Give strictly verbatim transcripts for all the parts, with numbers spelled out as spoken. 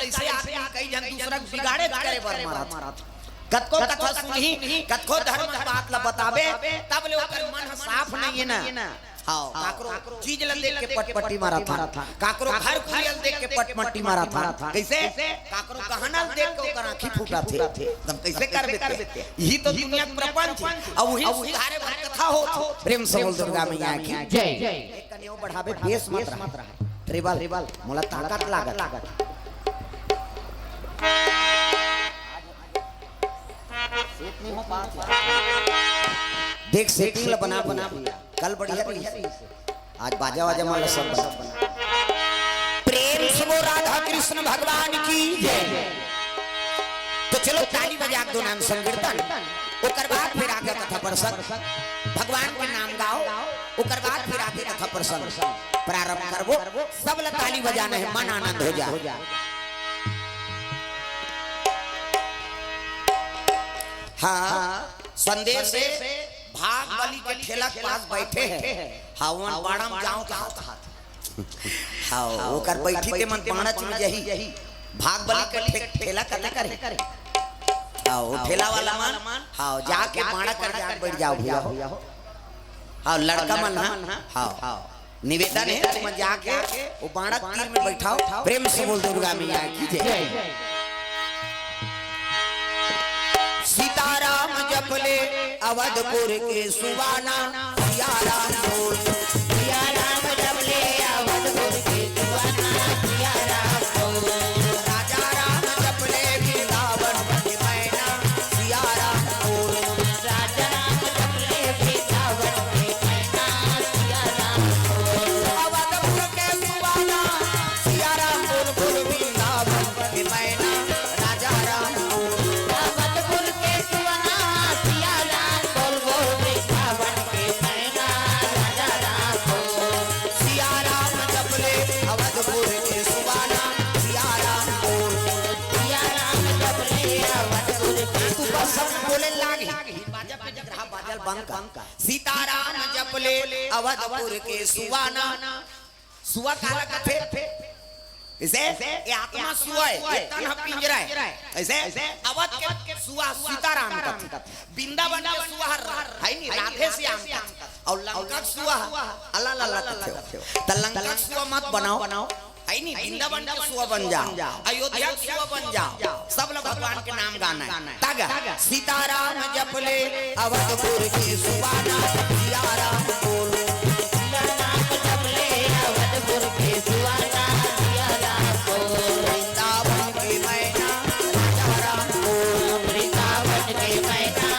अइसे आदमी कई झन दूसरा के बिगाड़े करे बर मरत। कतको कथा सुनही, कतको धर्म के बात ला बताबे, तब ले ओकर मन ह साफ नइ हे ना। हाँ, काकरो चीज ला देख के पटपटी मारत हा, काकरो घर कुरिया ला देख के पटपटी मारत हा। कइसे? काकरो गहना ला देख के ओकर आँखी फूटत हे। एकदम कइसे करबे ते? इही तो दुनिया के प्रपंच हे। अउ उही सुधारे बर कथा होत हे। प्रेम से बोल दुर्गा मैया की जय। एक कनियो बढ़ाबे, बेस मत रहा। ट्रेबल, मोला ताकत लागत। सेट नहीं हो पात हे। देख, सेटिंग ला बना, बना, बना। कल बढ़िया रहिस। आज बाजा वाजा मन ला सब बना। प्रेम से बोल राधा कृष्ण भगवान की जय। तो चलो, ताली बजा के दो नाम संकीर्तन, ओकर बाद फिर आगे कथा प्रसंग। भगवान के नाम गाओ, ओकर बाद फिर आगे कथा प्रसंग प्रारंभ करबो। सब ला ताली बजाना हे, मन आनंद हो जा। हाँ, संदेश हे, भाग बलि के ठेला के पास बैठे हे। हाँ, ओमन बाड़ा म जाओ कहा था। हाँ, ओकर बैठी ते मन बाड़ा चुन जाही। भाग बलि के ठे-, ठेला कते करे? हाँ, वो ठेला वाला मन, हाँ, जाके बाड़ा कर जाके बैठ जाओ भैया हो। हाँ, लड़का मन, हाँ, हाँ। निवेदन हे, तुमन जाके वो बाड़ा के तीर में बैठाओ। प्रेम से बोल दुर्गा मैया की जय। सीताराम जप ले अवधपुर के सुबाना, सियाराम बोल। सियाराम जप ले अवधपुर के सुबाना, सियाराम बोल। राजा राम जप ले वृंदावन के मैना, सियाराम बोल। राजा राम जप ले वृंदावन के मैना, सियाराम बोल। अवधपुर के सुबाना, सियाराम बोल, बोल वृंदावन के मैना, राजा राम बोल। अवधपुर के सुबाना, सियाराम बोल, बोल वृंदावन के मैना, राजा राम बोल। सियाराम जप ले अवधपुर के सुबाना, सियाराम बोल। सियाराम जप ले अवधपुर के तू बस सब बोले लागी। बाजा पे जब रहा, बाजा बंद कर। सीताराम जप ले अवधपुर के सुबाना। सुआ काला कथे? इसे ये आत्मा सुआ हे, ये तन ह पिंजरा हे। अइसे अवध के सुआ सीताराम कथे। वृंदावन के सुआ हर है नी, राधे श्याम कथे। अउ लंका के सुआ ह अला ला ला कथे। त लंका के सुआ मत बनाओ। है नी, वृंदावन के सुआ बन जाओ, अयोध्या के सुआ बन जाओ, सब लोग भगवान के नाम गाना हे। तग सीताराम जप ले अवधपुर के सुबाना, सियाराम बोल। सीताराम जप ले अवधपुर के सुबाना, सियाराम बोल। वृंदावन के मैना, राजा राम बोल। वृंदावन के मैना,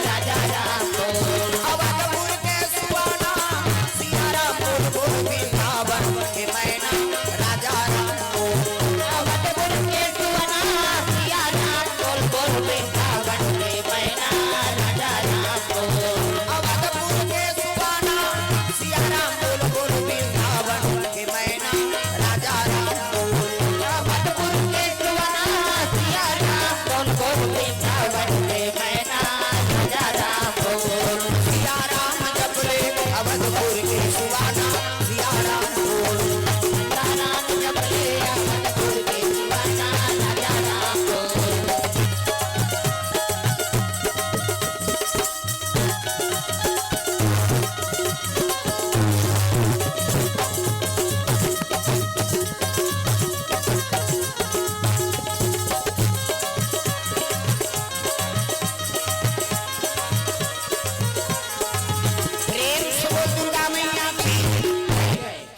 राजा राम बोल। अवधपुर के सुबाना, सियाराम बोल, बोल वृंदावन के मैना, राजा राम बोल। अवधपुर के सुबाना, सियाराम बोल, बोल वृंदावन के मैना, राजा राम बोल। अवधपुर के सुबाना, सियाराम बोल, बोल वृंदावन के मैना, राजा राम बोल। अवधपुर के सुबाना, सियाराम बोल, बोल वृंदावन के मैना, राजा राम बोल। सियाराम जप ले अवधपुर के सुबाना, सियाराम बोल। सीताराम जप ले अवधपुर के सुबाना, राजा राम बोल। प्रेम से बोल दुर्गा मैया की।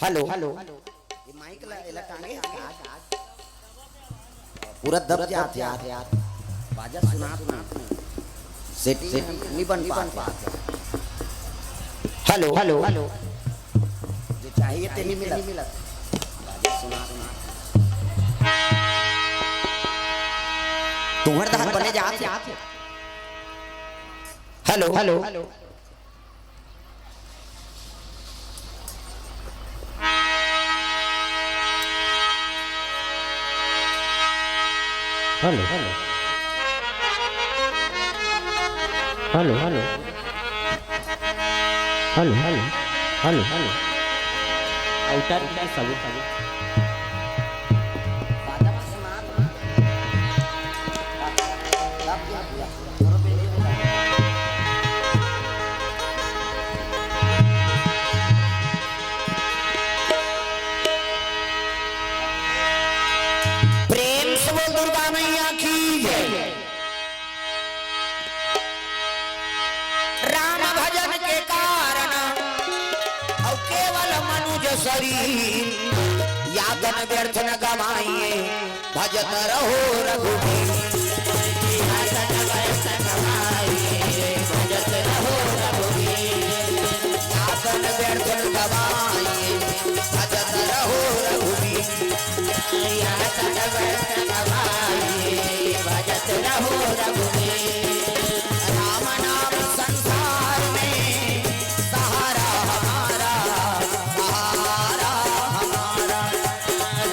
Hello, hello. ये माइक ला, एला टांगे हे आज। पूरा दब जात हे यार। बाजा सुनात नहीं। सेटिंग नहीं बन पात हे। Hello, hello, hello. जो चाहिए ते नहीं मिला। बाजा सुनात नहीं। तुम्हर दहर बने जात हे। Hello, hello. Hello, hello. Hello, hello. Hello, hello. Hello, hello. Outer के सब, सब। तन व्यर्थ न गवाइए, भजत रहो रघुबीर। भजत रहो रघुबीर। तन व्यर्थ न गवाइए, भजत रहो रघुबीर। भजत रहो रघुबीर। राम नाम संसार में सहारा हमारा, सहारा हमारा।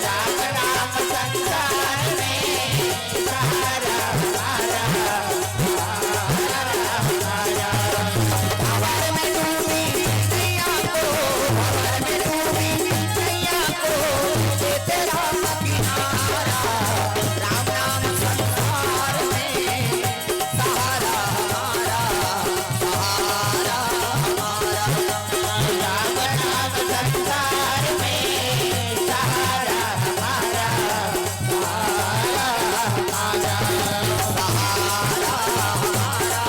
राम नाम संसार में सहारा हमारा, सहारा हमारा। भंवर में डूबी नैया को, भंवर में डूबी नैया को, दे दे राम किनारा। राम नाम संसार में सहारा हमारा, सहारा हमारा। राम नाम संसार में सहारा हमारा, सहारा हमारा। सहारा हमारा,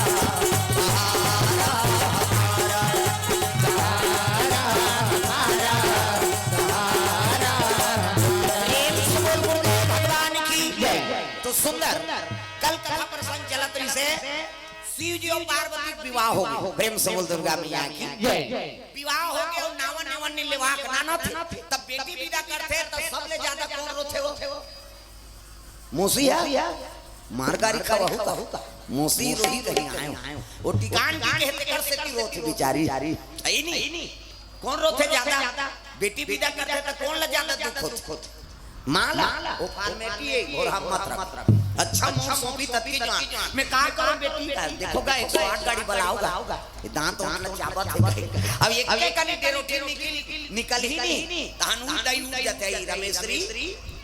सहारा हमारा, सहारा हमारा, सहारा हमारा। प्रेम से बोल गुरुदेव भगवान की जय। तो सुंदर कल कथा प्रसंग चलत रहिसे, शिव जी अउ पार्वती के विवाह हो गे। प्रेम से बोल दुर्गा मैया की। जय। विवाह हो गे अउ नावन नेवन लेवाक नानथे, तब बेटी विदा करथे, तब सबले ज्यादा कोन रोथे हो? मौसी हे? मार गारी खावहू का? मौसी रोही कहीं आयो। वो टिकान की कहते कर से की रोथे बेचारी। सही नहीं। कोन रोथे ज्यादा? बेटी विदा करथे त कोन ला ज्यादा दुख होथे? माँ ला। वो formality हे, घोरहा मत रख। अच्छा मोर सौंपी तत्ती जान। मैं का करूँ बेटी? देखो गा, एक सौ आठ गाड़ी बलाओ गा। ये दांत वांत ला चाबत हे। अब एक एक कनी डेरोठी निकल, निकल ही नहीं। तहान उठ दई उठ जाते ही रमेशरी।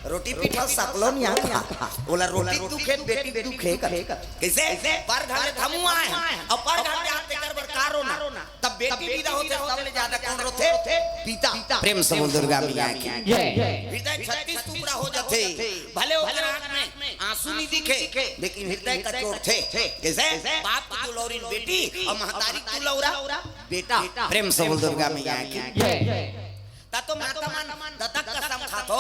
रोटी पीठा सकलो नहीं आता। ओला रोटी दुखे, बेटी दुखे कर। कैसे? पर घर ले थमू आए हैं। अब पर घर जाते कर बर कारो ना। तब बेटी विदा होथे, सबले ज्यादा कोन रोथे? पिता। प्रेम से बोल दुर्गा मैया की। जय। हृदय छत्तीस टुकड़ा हो जाथे, भले ओकर आँख में आंसू नहीं दिखे, लेकिन हृदय कचोटथे। कैसे? बाप की दुलौरिन बेटी अउ महतारी की दुलौरा बेटा। प्रेम से बोल दुर्गा मैया की। जय। त तो माता मन ददा के कसम खाथो,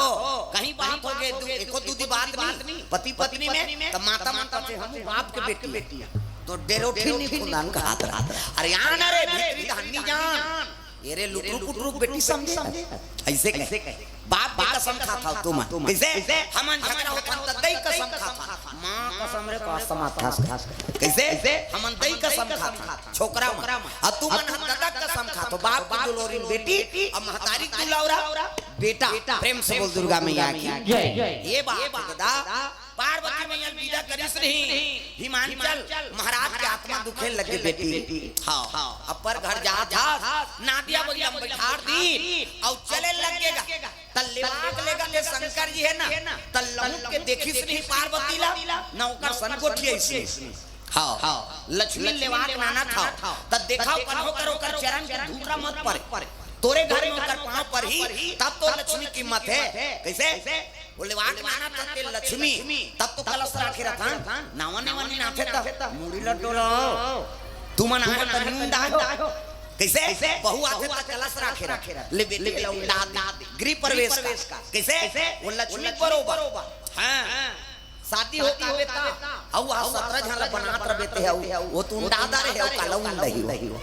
कहीं बात हो गे, दू, एको दू दी बात नहीं, पति पत्नी में, त माता मन कथे, "हम बाप के बेटी।" तो डेरोठी नहीं खुंदान कहात रहा। अरे आन रे, भीतरी धानी जान। ये रे लुटरू पुटरू बेटी समझे। ऐसे कहे। बाप के कसम खाथो तुम। कैसे? हमन झगड़ा होथन त दई कसम खाथन। माँ कसम रे, कसम खाथन। कैसे? हमन दई कसम खाथन। छोकरा मन। अउ तुमन ह ददा कसम खाथो, बाप के दुलौरिन बेटी, अउ महतारी के दुलौरा बेटा। प्रेम से बोल दुर्गा मैया की। जय। ये बात ददा, पार्वती मैया विदा करिस रही, हिमांचल महाराज के आत्मा दुखे लगे बेटी। हाँ, अब पर घर जात हस, नादिया बगिया में बैठार दी, अउ चले लगे गा। त लेवाक लेगा ते शंकर जी हे ना, त लहुट के देखिस नहीं पार्वती ला, ना ओकर सन गोठियाइस नहीं। हाँ, लक्ष्मी लेवाक नाना था, त देखा कन्हो कर ओकर चरण के धूरा मत परे। तोरे घर में ओकर पाँव परही, तब तो लक्ष्मी कीमत हे। कैसे? वो लेवाक नाना था ते लक्ष्मी, तब तो कलश राखे रथन, नावा नेवा नहीं नाथे त मुड़ी ल डोलो। तुमन आए त नी उंडायो। कैसे? बहू आथे त कलश राखे रथ। ले बेटी ल उंडा दे। गृह प्रवेश का। कैसे? वो लक्ष्मी बरोबर। हाँ। शादी हो का बेटा? अउ आ सतरा झन ल बनात रह बेटे हउ। वो तो उंडा दा रहे हउ, काला उंडा ही हो।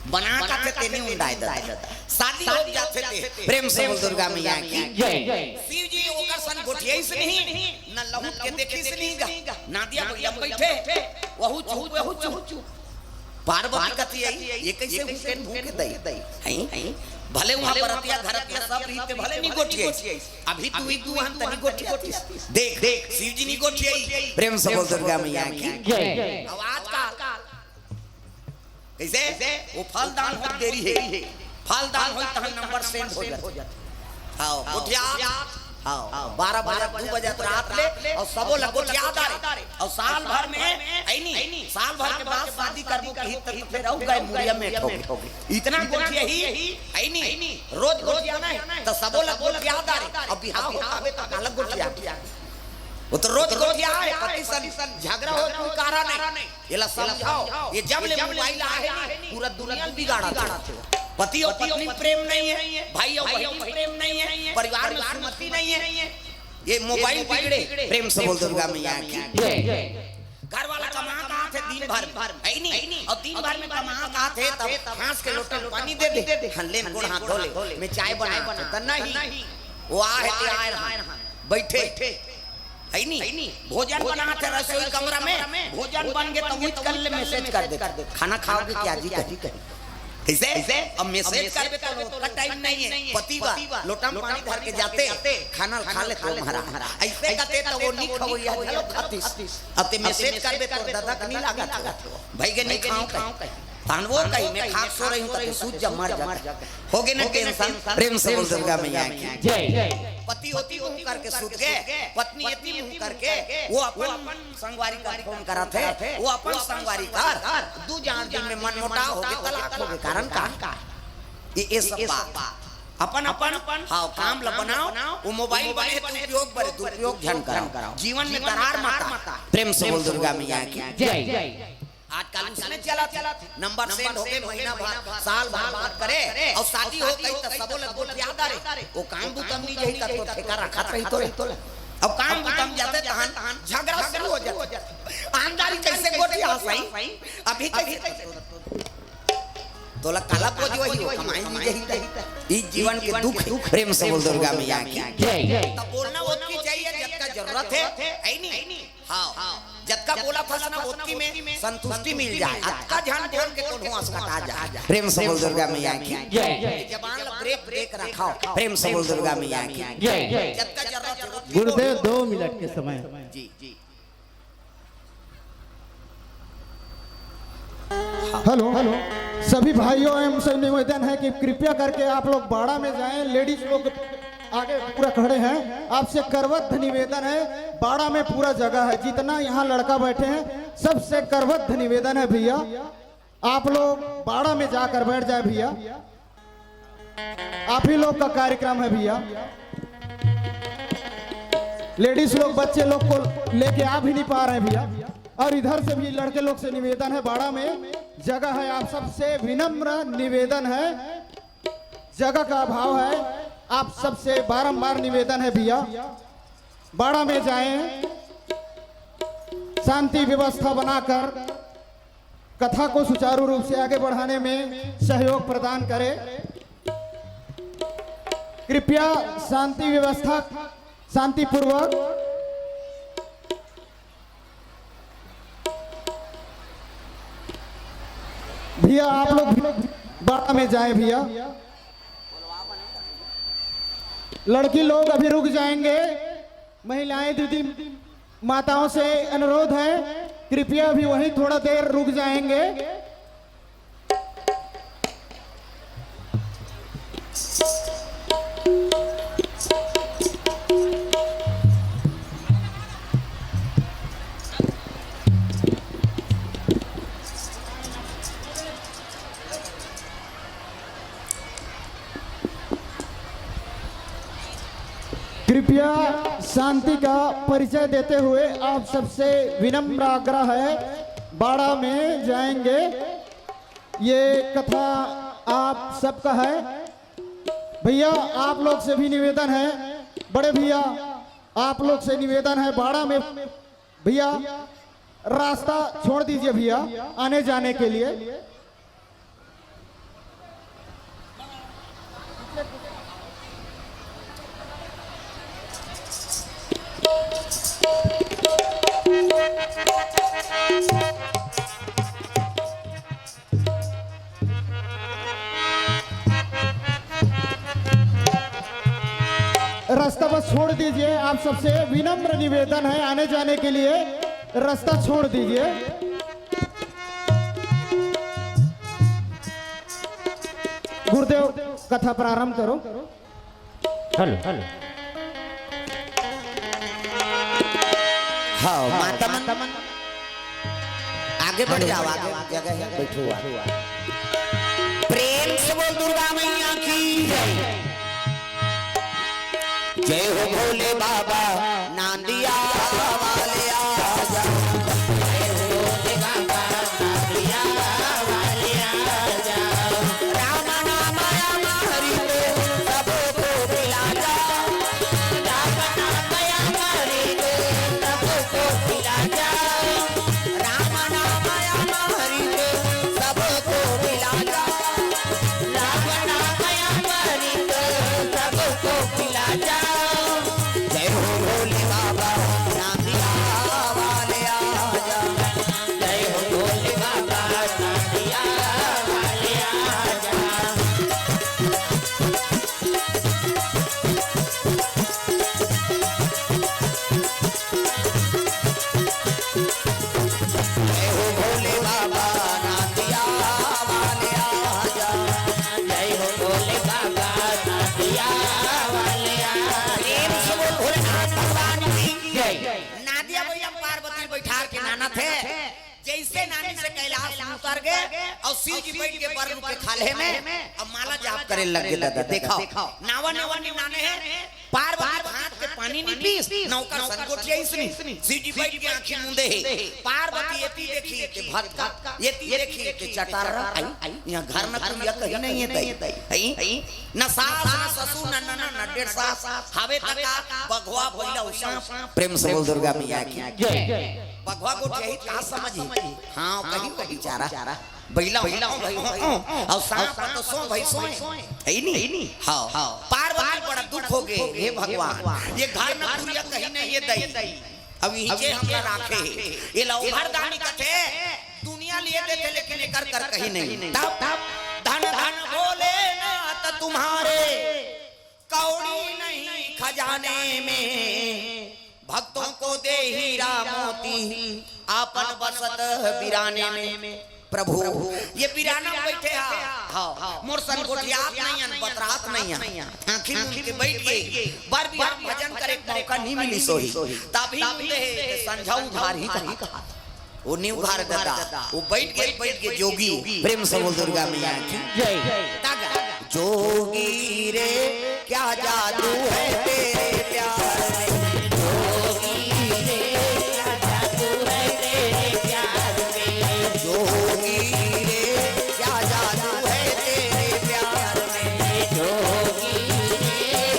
बना का थे तेनी उंडाए दे। शादी हो जाथे ते। प्रेम से बोल दुर्गा मैया की। जय। शिव जी ओकर सन गोठियाइस नहीं, न लहुट के देखिस नहीं गा। नादिया बगिया में बैठे, वहू चुप, वहू चुप। पार्वती कथी आई, ये कैसे हुकेन भूके दई? हैं? भले वहाँ बरतिया घरतिया सब रहिते, भले नहीं गोठियाइस। अभी तू ही तू हन तनी गोठियातिस। देख, देख, शिव जी नहीं गोठियाई। प्रेम से बोल दुर्गा मैया की। जय। आवाज का कैसे? वो फल दान हो देरी हे। फल दान होई तहन नंबर सेंड हो जात। हाँ, गोठिया। हाँ, बारह बजे, दू बजे तो रात ले, अउ सबो ला गोठिया डारे। अउ साल भर में, ऐनी, साल भर के बाद शादी करबो कही त फिर अउ गए मुड़िया में ठोके। इतना गोठिया ही, ऐनी, रोज गोठिया नहीं, त सबो ला गोठिया डारे। अब बिहाव होता है त अलग गोठिया। वो तो रोज गोठिया है, पति सन झगड़ा हो, कोई कारण नहीं। एला समझाओ, ये जब ले मोबाइल आए हे नी, पूरा दुनिया ल बिगाड़त हे। पति और पत्नी में प्रेम नहीं है, भाई और बहन में प्रेम नहीं है, परिवार में सहमति नहीं है, ये मोबाइल बिगड़े। प्रेम से बोल दुर्गा मैया की। घर वाला कमा कहाँ थे दिन भर, है नहीं? और दिन भर में कमा कहाँ थे, तब हाथ के लोटा में पानी दे दे, हल्ले में गोड़ हाथ धो ले, मैं चाय बना तो नहीं, वो आ है, ते आए रहा, बैठे, है नहीं? भोजन बना थे रसोई कमरा में, भोजन बन गए तो उठ कर ले, मैसेज कर दे, खाना खाओगे क्या जी? कही कैसे? अब मैसेज करबे तो ओकर टाइम नहीं है। पति बा, लोटा में पानी धर के जाते, खाना खा ले तो हमारा। ऐसे कहते तो वो नहीं खवैया झलो खातिस। अब ते मैसेज करबे तो दादा के नहीं लागत हो। भाई के नहीं खाओ कहीं। तहन वो कही, मैं खाक सो रही हूँ, तो सूझ जा, मर जा। हो गए ना टेंशन। प्रेम से बोल दुर्गा मैया की। पति होती मुंह करके सूत गए, पत्नी एती मुंह करके वो अपन संगवारी कर फोन करत हे, वो अपन संगवारी कर, दू चार दिन में मनमुटाव हो गए, तलाक हो गए, कारण का? ये, ये सब बात। अपन अपन, हाँ, काम ला बनाओ, वो मोबाइल बने तो उपयोग बने, दुरुपयोग झन कराओ। जीवन में दरार मत आए। प्रेम से बोल दुर्गा मैया की। आजकल उसने चला था, नंबर सेंड हो गए, महीना भर, साल भर बात करे, और शादी हो गई तो सबो ला गोठिया डारे। वो काम बुतम नहीं जही तो ठेका रखत रही तो। अब काम बुतम जाते तहन झगड़ा शुरू हो जाता। आमदारी कैसे गोठिया सही, अभी कैसे? तोला काला बोझ वही हो, कमाई नहीं जही तही। ई जीवन के दुख है। प्रेम से बोल दुर्गा मैया की। तब बोलना ओतकी चाहिए जतका जरूरत है, है नहीं? हाँ, जतका बोला था ना, ओतकी में संतुष्टि मिल जाए। अतका झन बोल के कोनो असकटा जाए। प्रेम से बोल दुर्गा मैया की। जबान ला ब्रेक, ब्रेक रखाओ। प्रेम से बोल दुर्गा मैया की। जतका जरूरत है, ओतकी गुरुदेव, बोलो। दो मिनट के समय। जी, जी। Hello, hello. सभी भाइयों एवं सब निवेदन है कि कृपया करके आप लोग बाड़ा में जाएं। लेडीज लोग आगे पूरा खड़े हैं, आपसे करबद्ध निवेदन है, बाड़ा में पूरा जगह है, जितना यहाँ लड़का बैठे हैं, सबसे करबद्ध निवेदन है भैया, आप लोग बाड़ा में जाकर बैठ जाए भैया। आप ही लोग का कार्यक्रम है भैया। लेडीज लोग बच्चे लोग को लेके आ भी नहीं पा रहे भैया। और इधर से भी लड़के लोग से निवेदन है, बाड़ा में जगह है, आप सबसे विनम्र निवेदन है, जगह का अभाव है, आप सबसे बारंबार निवेदन है भैया, बाड़ा में जाएं, शांति व्यवस्था बनाकर कथा को सुचारू रूप से आगे बढ़ाने में सहयोग प्रदान करें। कृपया शांति व्यवस्था शांतिपूर्वक। भैया, आप लोग भी बाड़ा में जाएं भैया। लड़की लोग अभी रुक जाएंगे। महिलाएं, दीदी, माताओं से अनुरोध है, कृपया अभी वहीं थोड़ा देर रुक जाएंगे। कृपया शांति का परिचय देते हुए आप सबसे विनम्र आग्रह है, बाड़ा में जाएंगे। ये कथा आप सबका है। भैया, आप लोग से भी निवेदन है, बड़े भैया, आप लोग से निवेदन है, बाड़ा में भैया रास्ता छोड़ दीजिए भैया, आने जाने के लिए। रास्ता बस छोड़ दीजिए, आप सबसे विनम्र निवेदन है, आने जाने के लिए रास्ता छोड़ दीजिए। गुरुदेव, कथा प्रारंभ करो। Hello, hello. हाँ, माता मन, आगे बढ़ जाओ, आगे जगह है, बैठो आप। प्रेम से बोल दुर्गा मैया की जय। जय हो भोले बाबा, नांदिया वाले आजा। जय हो भोले बाबा, नांदिया वाले आजा। राम नाम उतर गे, अउ शिव जी बइठ गे बर रुख के खाल्हे में, अब माला जाप करे लग गे। दादा देखव, नावा नावा निनाने हे, पार्वती हाथ के पानी नइ पीस, नौकर सन गोठियाइस नी। शिव जी बइठ के आँखी मूंदे हे, पार्वती एती देखही ते भतका, एती देखही ते चटार्रा, अई, इहाँ घर न कुरिया कहीं नइ हे दई, अई, न सास, न ससुर, न ननद, न डेढ़ सास, हवे त का, बघवा, बइला अउ सांप। प्रेम से बोल दुर्गा मैया की। जय। बघवा गोठियाही त का समझही? हाँ, कही वो बेचारा। बइला, बइला, हो, हो, हो, हो। अउ सांप तो सो भई सोए। हे नी? हाँ। पार्वती बड़ा दुख हो गे, हे भगवान, ये घर न कुरिया कहीं नइ हे दई। अब इही जे हमला राखे हे। एला ओघरदानी कथे, दुनिया ल ये देथे, लेकिन एकर कर कहीं नइ। तब धन धन भोलेनाथ तुम्हारे, कौड़ी नहीं खजाने में, भक्तों को दे हीरा मोती, आपन बसत बिराने में। प्रभु, ये बिराना में बइठे हा, हाँ, मोर सन गोठियात नइ अन, बतरात नइ अन, आँखी मूंद के बइठ गे, बर बिहाव भजन करे के मौका नइ मिलिस होही, तभी मूंदे हे, संझा उघारही कहा। वो नइ उघारे दादा, वो बइठ गे, बइठ गे जोगी। प्रेम से बोल दुर्गा मैया की। जय। दादा। जोगी रे, क्या जादू है तेरे प्यार में। जोगी रे, क्या जादू है तेरे प्यार में। जोगी रे, क्या जादू है तेरे प्यार में। जोगी रे,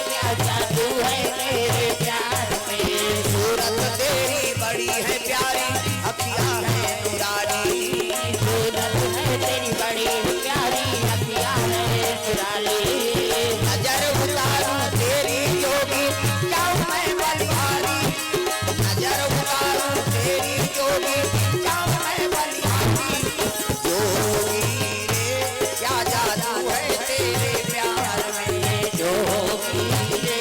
क्या जादू है तेरे प्यार में। सूरत तेरी बड़ी है प्यारी, अखियाँ है नूरानी। सूरत है तेरी बड़ी प्यारी, अखियाँ है नूरानी। नजर उतारूं तेरी जोगी, जाऊं मैं बलिहारी। नजर उतारूं तेरी जोगी, जाऊं मैं बलिहारी। जोगी रे, क्या जादू है तेरे प्यार में। जोगी रे,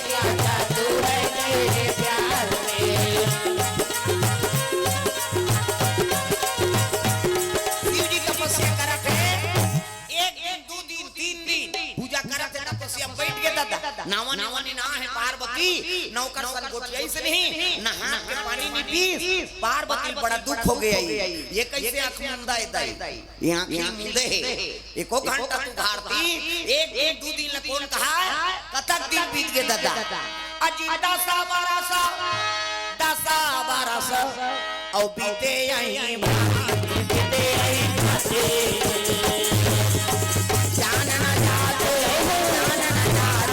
क्या जादू है तेरे प्यार में। शिव जी तपस्या करत हे, एक दिन, दू दिन, तीन दिन पूजा करत हे, तपस्या बइठ गे दादा। नावा नावा निनाहे पार्वती, नौकर सन गोठियाइस नहीं, न हाथ के पानी नइ पीस। पार्वती ल बड़ा दुख हो गे, ये कइसे आँख मूंदा हे दाई, ये आँखी मूंदे हे, एको घंटा तक उघारती, एक दिन, दू दिन ल कोन कहा, कतक दिन बीत गे दादा। अजी दसा बरस, दसा बरस, अउ बीते अही, बीते अही। जान न जात, जान न जात,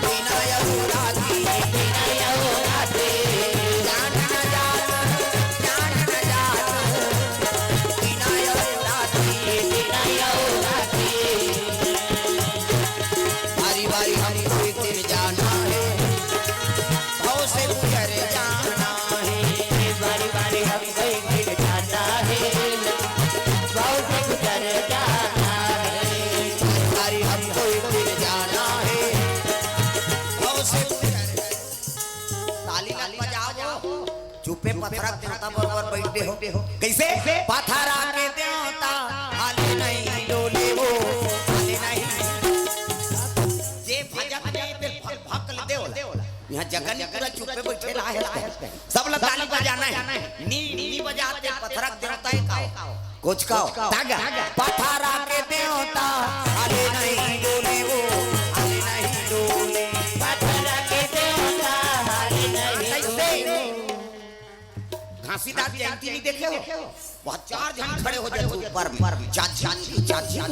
बिना अहो राती, बिना अहो राती। जान न जात, जान न जात, बिना अहो राती, बिना अहो राती। बारी बारी हमको एक दिन जाना है, भव से गुजर जाना है। बारी बारी हमको एक दिन जाना है, भव से गुजर जाना है। बारी बारी हमको एक दिन जाना है, भव से गुजर। ताली मत बजाओ। चुपे पथरा के देवता बरोबर बइठे हो। कइसे? पथरा के देवता हाले नहीं डोले वो, हाले नहीं। जे भजत नहीं ते भक ले देवला। इहाँ जगन पूरा चुपे बइठे रहा है। सब ला ताली बजाना है। नी, नी बजाते पथरा के देवता हे का हो? कोचकाव। तागा। पथरा के देवता, हाले नहीं डोले वो, हाले नहीं डोले। पथरा के देवता, हाले नहीं डोले। घासीदास जयंती नइ देखे हो? वहाँ चार झन खड़े हो जाथे ऊपर में। चार झन, चार झन।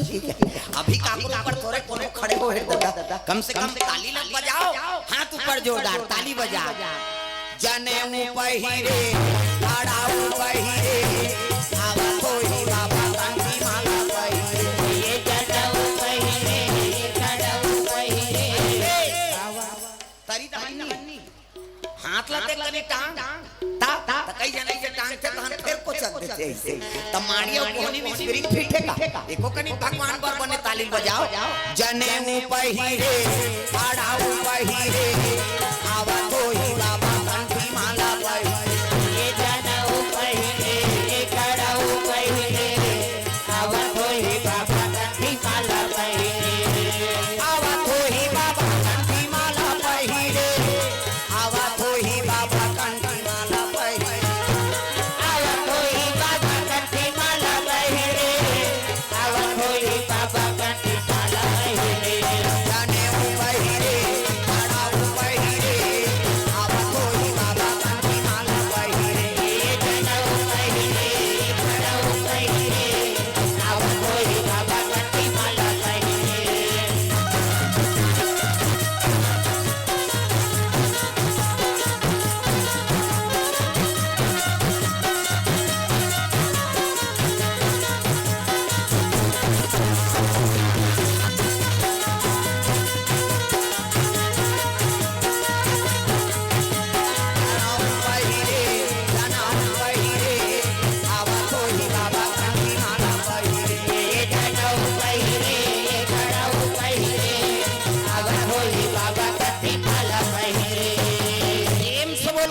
अभी काकरो ऊपर थोरे कोनो खड़े हो हे दादा। कम से कम ताली ल बजाओ, हाथ ऊपर जोरदार, ताली बजा। जनेऊ पहिरे, कड़ाऊ पहिरे, आवत होही बाबा कंठी माला पहिरे। ये जनेऊ पहिरे, कड़ाऊ पहिरे। तरी त बन्नी। हाथ ला देख कनी टांग। ता, ता, त कई जने अइसे टांग थे, तहन फेर कोचक देथे अइसे। त माड़िया कोहनी में स्प्रिंग फिट हे का? एको कनी भगवान बर बने ताली बजाओ। जनेऊ पहिरे, कड़ाऊ पहिरे, आवत होही बाबा कंठी माला पहिरे। ये जनेऊ पहिरे, कड़ाऊ पहिरे, आवत होही बाबा कंठी माला पहिरे। आवत होही बाबा कंठी माला पहिरे। आवत होही बाबा कंठी माला पहिरे। आवत होही बाबा कंठी माला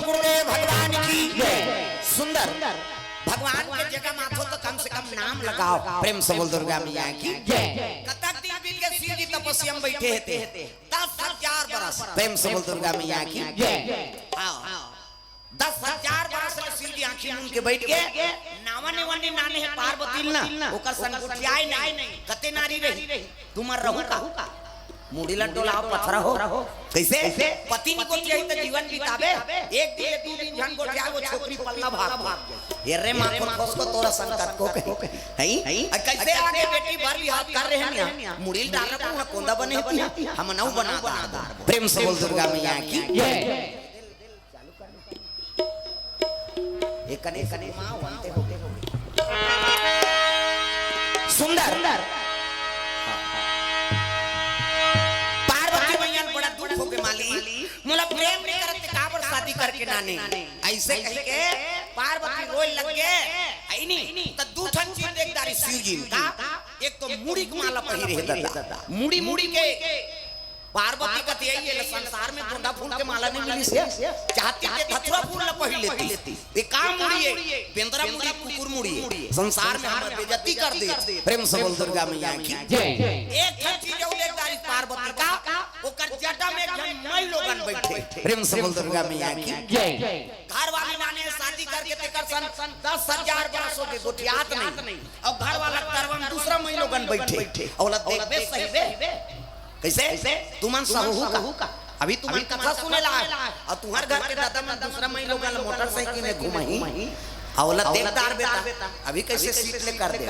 गुरुदेव भगवान की जय। सुंदर। भगवान के जगह म आथो त कम से कम नाम लगाओ। प्रेम से बोल दुर्गा मैया की जय। कतक दिन बीत के शिव जी तपस्या में बैठे हे ते? दस हजार बरस। प्रेम से बोल दुर्गा मैया की जय। हाँ। दस हजार बरस ले शिव जी आँखी मूंद के बैठ के नावा ने वन्नी नाने हे पार्वती ल ना, ओकर संग गोठियाए नहीं। कते नारी रही, तुमर रहू का? मुड़ी ल डोलाओ, पथरा हो। कैसे? पति नहीं गोठियाही त जीवन बिताबे। एक दिन, दू दिन झन गोठियाए, वो छोकरी पल्ला भाग जाए। ये रे माँ को ठोस को तोरा संग कतको कही। हैं? अ कैसे आगे बेटी भर बिहाव कर रहे हैं यहाँ? मुड़ी ल डाल रखूँ, कोंदा बने होती है, हम नौ बना दार। प्रेम से बोल दुर्गा मैया की जय। एकने, एकने माँ वंते हो गए। सुंदर। पार्वती मैया ल बड़ा दुख हो गए, माली, मोला प्रेम नहीं करत, काबर शादी करके नाने? ऐसे कह के पार्वती रोए लग गए। है नी? त दू ठन चीज देख डारी शिव जी का। एक तो मुड़ी के माला पहिरे हे दादा, मुड़ी, मुड़ी के पार्वती कथे, "ये ले संसार में गोंदा फूल के माला नहीं मिलिस हे, चाहती ते धतुरा फूल ल पहिर लेती। ये का मुड़ी हे? बेंदरा मुड़ी, कुकुर मुड़ी हे। संसार में हमर बेइज्जती कर दे।" प्रेम से बोल दुर्गा मैया की जय। एक ठन चीज अउ देख डारी पार्वती का, ओकर जटा में एक झन मई लोगन बैठे। प्रेम से बोल दुर्गा मैया की जय। घर वाली नाने शादी करके तेकर सन दस हजार बरस हो गए, गोठियात नहीं। अउ घर वाला तरवा म दूसरा मई लोगन बैठे। अउ ओला देखबे सही बे। कैसे? तुमन सहू का? अभी तुमन कथा सुने ला आए। अउ तुहर घर के दादा मन दूसरा मई लोगन ल मोटरसाइकिल में घुमाही। अउ ओला देख डार बेटा। अभी कैसे सीट ले कर दे।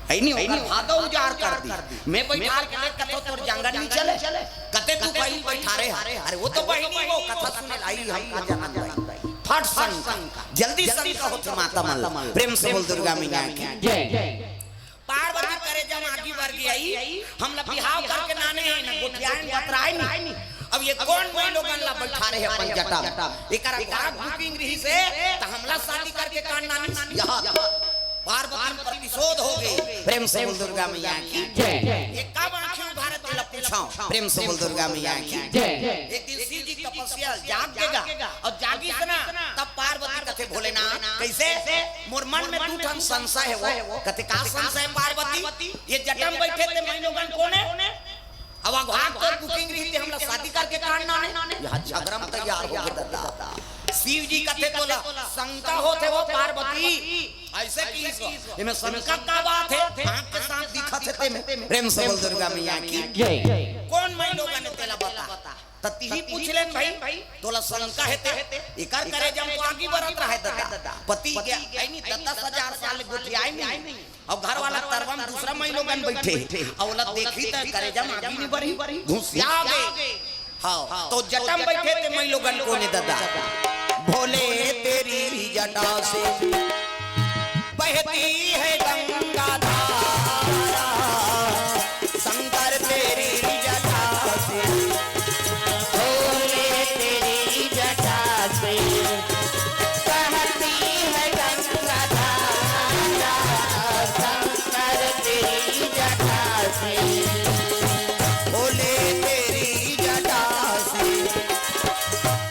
है नहीं, ओकर भादो उजाड़ कर दी। मैं बैठार के ले कथो तोर जांगर नहीं चले। कते तू कहीं बैठारे हा। अरे वो तो बहिनी वो कथा सुने लाई, हम का जानत भाई। फट शंका। जल्दी शंका होथे माता मन ल। प्रेम से बोल दुर्गा मैया की जय। पार्वती करेजा म आगी बर गई, हमला बिहाव करके नाने हे, न गोठियाए न बतराए नी। अब ये कोन मई लोगन ला बैठारे हे अपन जटा म? एकर, एकर बुकिंग रहिस हे, त हमला शादी करके कान नानी। यहाँ पार्वती म प्रतिशोध हो गए। प्रेम से बोल दुर्गा मैया की जय। ये कब आंखें उघारे तेला पूछाओ। प्रेम से बोल दुर्गा मैया की जय। एक दिन शिव जी तपस्या जाग गेगा अउ जागिस ना, तब पार्वती कथे भोलेनाथ, कैसे? मोर मन में दू ठन संशय हे वो। कथे का संशय पार्वती? ये जटा म बैठे ते मई लोगन कोन हे? अब अघात तोर बुकिंग रहिस ते हमला शादी करके कान नाने। यहाँ झगड़ा म तैयार हो गए दादा। शिव जी कथे तोला शंका होथे वो पार्वती। ऐसे किहिस वो। एमे शंका का बात हे? आँख के साथ दिखत हे तेमे। प्रेम से बोल दुर्गा मैया की जय। कोन मई लोगन हे तेला बता। त तिही पूछ लेन भाई, तोला शंका हे ते। एकर करेजा म तो आगी बरत रहे दादा। पति के ऐनी दस हजार साल गोठियाए नहीं। अउ घर वाला तरवा म दूसरा मई लोगन बैठे। अउ ओला देखही त करेजा म आगी नहीं बरही। घुसिया गए। हाँ, तो जटा म बैठे ते मई लोगन कोन हे दादा? भोले तेरी जटा से बहती है गंगा धारा, शंकर तेरी जटा से। भोले तेरी जटा से बहती है गंगा धारा, शंकर तेरी जटा से। भोले तेरी जटा से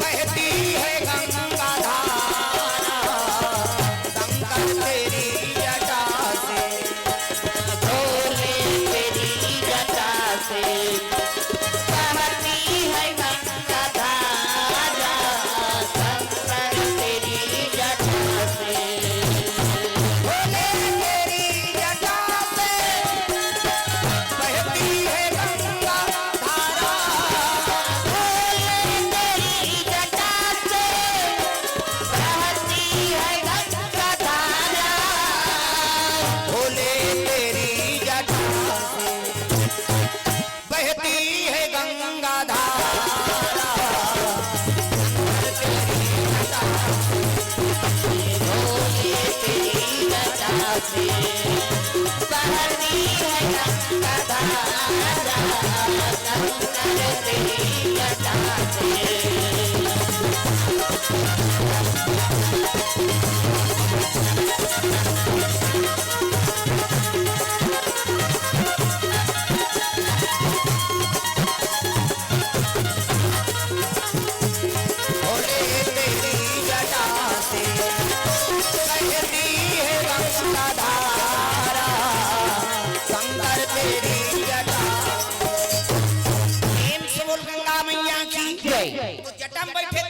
बहती है गंगा धारा, शंकर तेरी जटा से। भोले तेरी जटा से बहती है गंगा धारा, शंकर तेरी जटा से। भोले तेरी जटा से बहती है गंगा धारा। भोले तेरी जटा से बहती है गंगा धारा। भोले तेरी जटा से बहती है गंगा धारा। भोले तेरी जटा से बहती है गंगा धारा, शंकर तेरी जटा से। भोले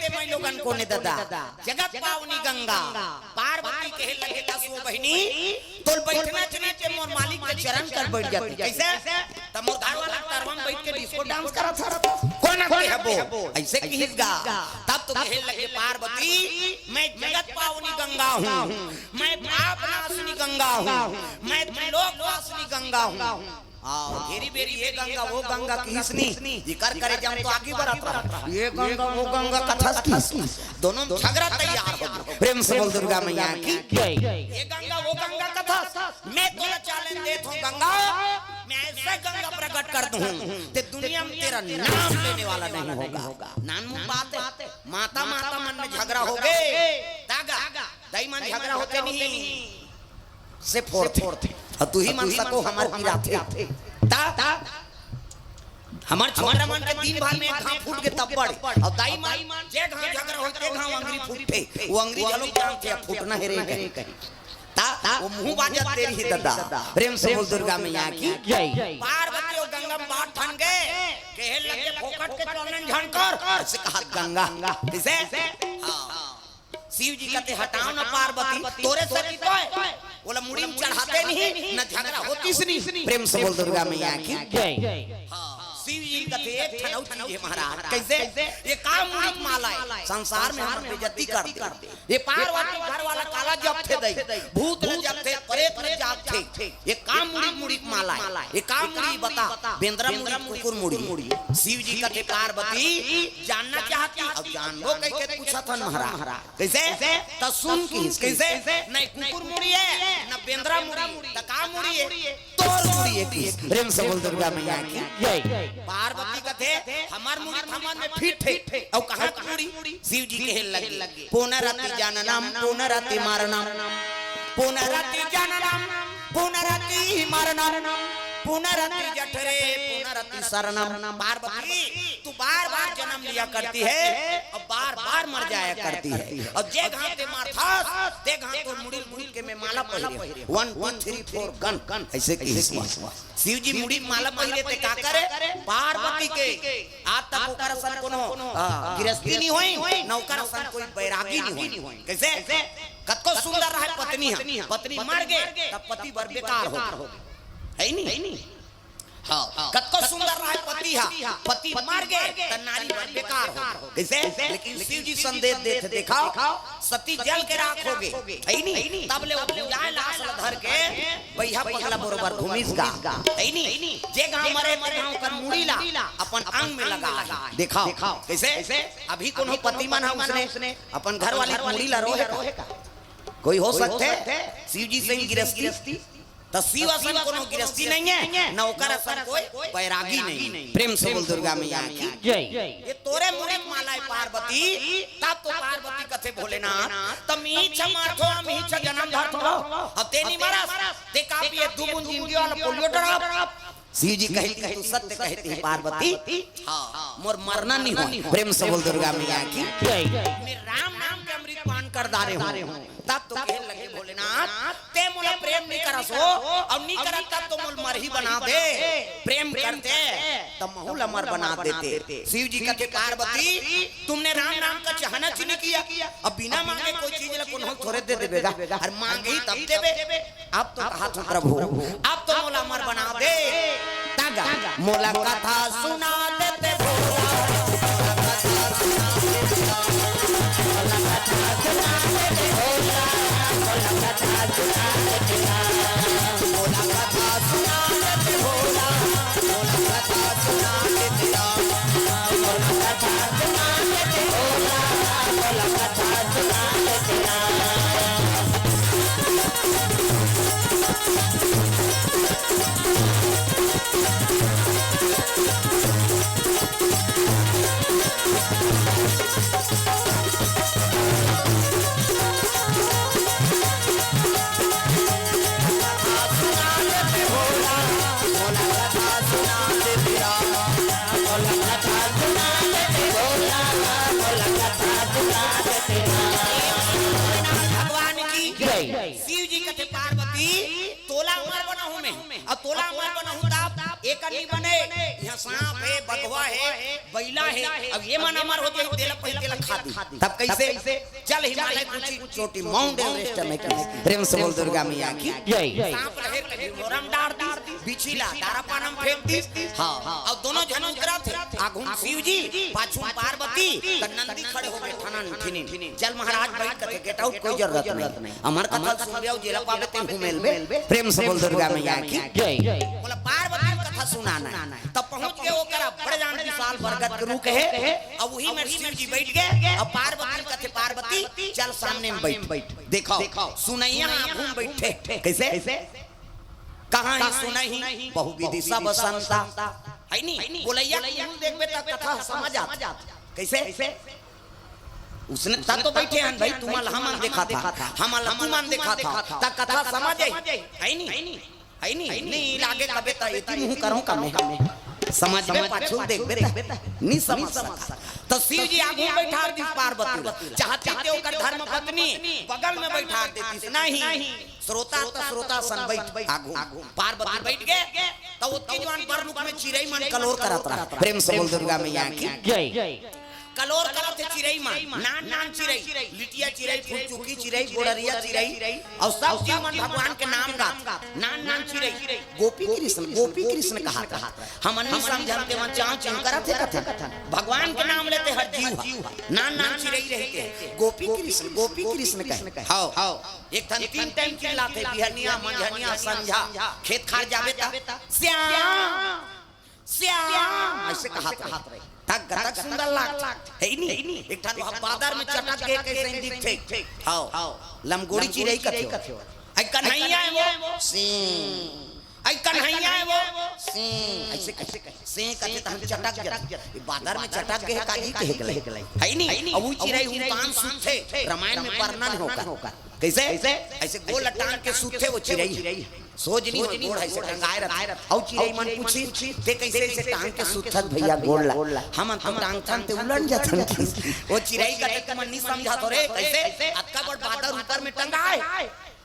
मैं लोगन कोन ए ददा, जगत पावनी गंगा। पार्वती कहे लगे, "दस वो बहिनी, तोल बैठना चाहिए, ते मोर मालिक के चरण कर बैठ जाती।" कैसे? त मोर घर वाला तरवा में बैठ के डिस्को डांस करत हस। कोन आते हबो? ऐसे किहिस गा। तब तो कहे लगे पार्वती, "मैं जगत पावनी गंगा हूँ, मैं पाप नाशनी गंगा हूँ, मैं त्रिलोक वासनी गंगा हूँ।" आओ, घेरी बेरी ये गंगा, वो गंगा किहिस नी, इकर करे जम तो आगी बरत रहा। ये गंगा, वो गंगा कथस किहिस। दोनों में झगड़ा तैयार हो गया। प्रेम से बोल दुर्गा मैया की। ये गंगा, वो गंगा कथस। मैं तोला challenge देत हूँ गंगा, मैं ऐसे गंगा प्रकट कर दूँ, ते दुनिया में तेरा नाम लेने वाला नहीं होगा। नानमुन बात है, माता माता मन में झगड़ा हो गए, तागा, दाई मन झगड़ा होते नहीं से फोड़थे। अउ तुही मन सको हमर पिराथे। ता हमर छोकरा मन के दिन भर में एक घांव फूट के तब बड़े। अउ दाई मन जे घांव झगड़ा होथे, ते घांव अंगरी फूटथे। वो अंगरी घलो जानथे, अब फूटना हे रे कहीं। ता वो मुंह बाजत तेरी ही ददा। प्रेम से बोल दुर्गा मैया की। जय। पार्वती अउ गंगा में बात ठन गए। कहे लगे, "फोकट के चौलन झन कर।" ऐसे कहा गंगा। किसे? हाँ। शिव जी कहते, "हटाओ ना पार्वती, तोरे सती तो है।" बोला, "मुड़ी में चढ़ाते नहीं, न झगड़ा होतिस नहीं।" प्रेम से बोल दुर्गा मैया की। जय। हाँ, शिव जी कहते, "एक ठन अउ चीज है महाराज।" कैसे? ये का मुड़ी के माला है? संसार में हमर बेइज्जती कर दे। ये पार्वती घर वाला काला जपथे दई, भूत ल जपथे, प्रेत ल जपथे। ये का मुड़ी, मुड़ी के माला है? ये का मुड़ी बता? बेंदरा मुड़ी, कुकुर मुड़ी। शिव जी कहते, "पार्वती जानना चाहती?" अब जानबो कह के पूछत हन महाराज। कैसे? त सुन किहिस, कैसे? नहीं कुकुर मुड़ी है, न बेंदरा मुड़ी, त का मुड़ी है? तोर मुड़ी है किहिस। प्रेम से बोल दुर्गा मैया की। जय। पार्वती कथे, "हमर मुड़ी थमन में फिट है।" अउ कहाँ की मुड़ी? शिव जी कहे लगे, "पुनरपि जननम, पुनरपि मरणम, पुनरपि जननम, पुनरपि मरणम, पुनरपि जठरे, पुनरपि शरणम।" पार्वती, तू बार-बार जन्म लिया करती है और बार-बार मर जाया करती है। और जे घांव ते मरथस, ते घांव तोर मुड़ी ल कूट के मैं माला पहिरे हूँ। One, two, three, four, gun, gun। ऐसे किहिस। शिव जी मुड़ी माला पहिरे ते का करे? पार्वती के। आज तक ओकर असन कोनो, आ, गिरस्ती नहीं होई, न ओकर असन कोई बैरागी नहीं होई। कैसे? कतको सुंदर रहे पत्नी ह, पत्नी मर गे, तब पति बर बेकार हो गे। है नहीं? हाँ, कतको सुंदर रहे पति ह, पति मर गे, त नारी बर बेकार हो गे। कैसे? लेकिन शिव जी संदेश देथे, देखा, सती जल के राख हो गे, है नहीं? तब ले वो भुंजाए लाश ल धर के बइहा पगला बरोबर घूमिस गा, है नी? जे घांव मरे, ते घांव ओकर मुड़ी ला अपन अंग में लगा। देखाव, कैसे? अभी कोनो पति मन ह उसने अपन घर वाली के मुड़ी ला रोहे का? कोई हो सकथे? शिव जी सही गिरस्ती, त शिव असन कोनो गिरस्ती नहीं है, न ओकर असन कोई बैरागी नहीं। प्रेम से बोल दुर्गा मैया की जय। ये तोरे मुड़ी माला है पार्वती, तब तो पार्वती कथे भोलेनाथ, "तम इच्छा मारथो, हम इच्छा जन्म धरथो।" अब ते नहीं मरस, ते का पिए दू बूंद जिंदगी वाला पोलियो ड्रॉप। शिव जी कहे कि तू सत्य कहती है पार्वती, हाँ, मोर मरना नहीं हो। प्रेम से बोल दुर्गा मैया की जय। मैं राम नाम के अमृत पान कर डारे हूँ। तब तो कहे लगे भोलेनाथ, "ते मोला प्रेम नहीं करस हो, अउ नहीं करत तब तो मोला मरही बना दे, प्रेम करते, तब महू ल अमर बना देते।" शिव जी कथे, "पार्वती, तुमने राम नाम का चाहना च नहीं किया, अब बिना मांगे कोई चीज ला कोनो थोरे दे देबे गा, अउ मांगही तब देबे।" अब तो कहा था प्रभु, अब तो मोला अमर बना दे। तागा, मोला कथा सुना देते भोला। भगवान की जय। शिव जी कथे, "पार्वती, तोला अमर बनाहूं मैं, अउ तोला अमर बनाहूं तब एक टल्ली बने, यहाँ सांप हे, बघवा हे, बइला हे, अब ये मन अमर हो जाही, तेला पहिली तेला खा दी। तब कइसे? चल हिमालय के ऊंची चोटी, माउंट एवरेस्ट में की। प्रेम से बोल दुर्गा मैया की। जय। सांप रहे कहीं मोरम डार दी, बिछी ला दारा पाना म फेंक दी। हाँ, अब दोनों झन उतरत हे, आगू म शिव जी, पाछू म पार्वती, त नंदी खड़े हो गे, ठनन ठिनिन। चल महाराज बइठ कथे, गेट आउट, कोई जरूरत नहीं। हमर कथा ल सुन लेव, जेला पाबे तेन हूँ मेलबे। प्रेम से बोल दुर्गा मैया की। जय। बोला पार्वती के कथा सुनाना हे। तब पहुंच गे ओकर अब्बड़ जान विशाल बरगद के रूख हे। अब उही में शिव जी बइठ गे। अब पार्वती ल कथे, पार्वती चल सामने में बइठ। देखव, सुनइया ह आगू म बइठे। कइसे? कहाही सुनही बहुविधि सब संता। हइ नी? बोलइया के मुंह देखबे त कथा समझ आथे। कइसे? उसने त तो बइठे हन भई, तुमन ल हमन देखाथन, हमन ल तुमन देखाथव, त कथा समझ आही, हइ नी? हइ नी? नइ लागे कबे त एती मुंह करहूं कमे। समझबे पाछू देखबे त नइ समझ सकस। त शिव जी आगू बइठार दिस पार्वती ल, चाहतिस ते ओकर धर्म पत्नी बगल में बइठार देतिस, नहीं। श्रोता त श्रोता सन बइठ आगू। पार्वती बइठ गे, त ओतकी जुवार बर रूख में चिरई मन कलोर करत रहा। प्रेम से बोल दुर्गा मैया की। जय। कलोर करत हे चिरई मन, नान नान चिरई, लिटिया चिरई, फुलचुकी चिरई, गोड़रिया चिरई, अउ सब जीव मन भगवान के नाम गात, नान नान चिरई। गोपी कृष्ण, गोपी कृष्ण कहत रहा। हमन नइ समझन ते मन चांव चिंव करत हे कथन। भगवान के नाम लेते हर जीव ह। नान नान चिरई रहिथे। गोपी कृष्ण, गोपी कृष्ण कहे। हव। एक ठन तीन टाइम चिल्लाथे, बिहनिया, मंझनिया, संझा, खेत खार जाबे त, श्याम, श्याम, अइसे कहत रहे। तक गतक सुंदर लागथे, हइ नी? एक ठन वहाँ बादर में चटक गे कइसे दिखथे। हव, लमगोड़ी चिरई कथे। अइ कन्हैया हे वो, सिंह। अइ कन्हैया हे वो, सिंह। अइसे कथे, सिंह कथे त हम चटक जथन। ये बादर में चटक गे हे, काजी कहे गलय। हइ नी? अउ वो चिरई हुतान सुतथे, रामायण में बरनन हे ओकर। कइसे? अइसे गोड़ ल टांग के सुतथे वो चिरई। सोझ नइ होय, गोड़ अइसे टंगाय रथे। अउ चिरई मन पूछिस, ते कइसे अइसे टांग के सुतथस भइया गोड़ ल? हमन तो टांगथन ते उलट जथन कहिस। वो चिरई कथे तुमन नइ समझत हो रे, कइसे? अतका बड़ बादर ऊपर में टंगाय।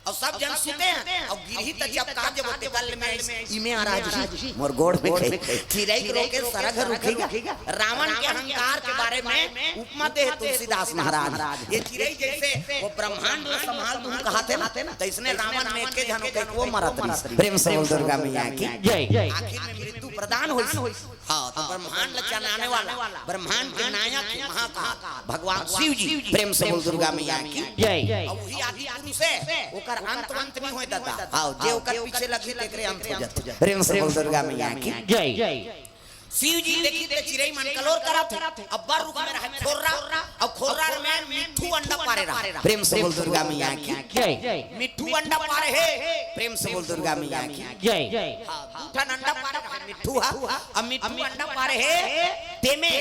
अउ सब झन सुते हन, अउ गिरही त चपका जब ओते गल में आइस, इमे आ राज जी, मोर गोड़ में कहे। चिरई के रोके सरग ह रुकही गा। रावण के अहंकार के बारे में उपमा दे हे तुलसीदास महाराज। ये चिरई जइसे वो ब्रह्मांड ल संभाल दूं कहत हे ना, त अइसने रावण में एके झन होके वो मरत रहिस। प्रेम से बोल दुर्गा मैया की। जय। आखिर में मृत्यु प्रदान होइस। हाँ, त ब्रह्मांड ल चलाने वाला, ब्रह्मांड के नायक हे, महाकाल, भगवान शिव जी। प्रेम से बोल दुर्गा मैया की। जय। अउ उही आदि पुरुष हे, ओकर अंत अंत नइ होय दादा। हाँ, जे ओकर पीछे लगही तेकरे अंत हो जाथे। प्रेम से बोल दुर्गा मैया की। जय। शिव जी देखिस त चिरई मन कलोर करत हे। अब्बड़ रूख में रहय खोर्रा, अउ खोर्रा में मिट्ठू अंडा पारे रहय। प्रेम से बोल दुर्गा मैया की। जय। मिट्ठू अंडा पारे हे। प्रेम से बोल दुर्गा मैया की। जय। हाँ, दू ठन अंडा पारे रहय मिट्ठू ह, अउ मिट्ठू अंडा पारे हे, तेमे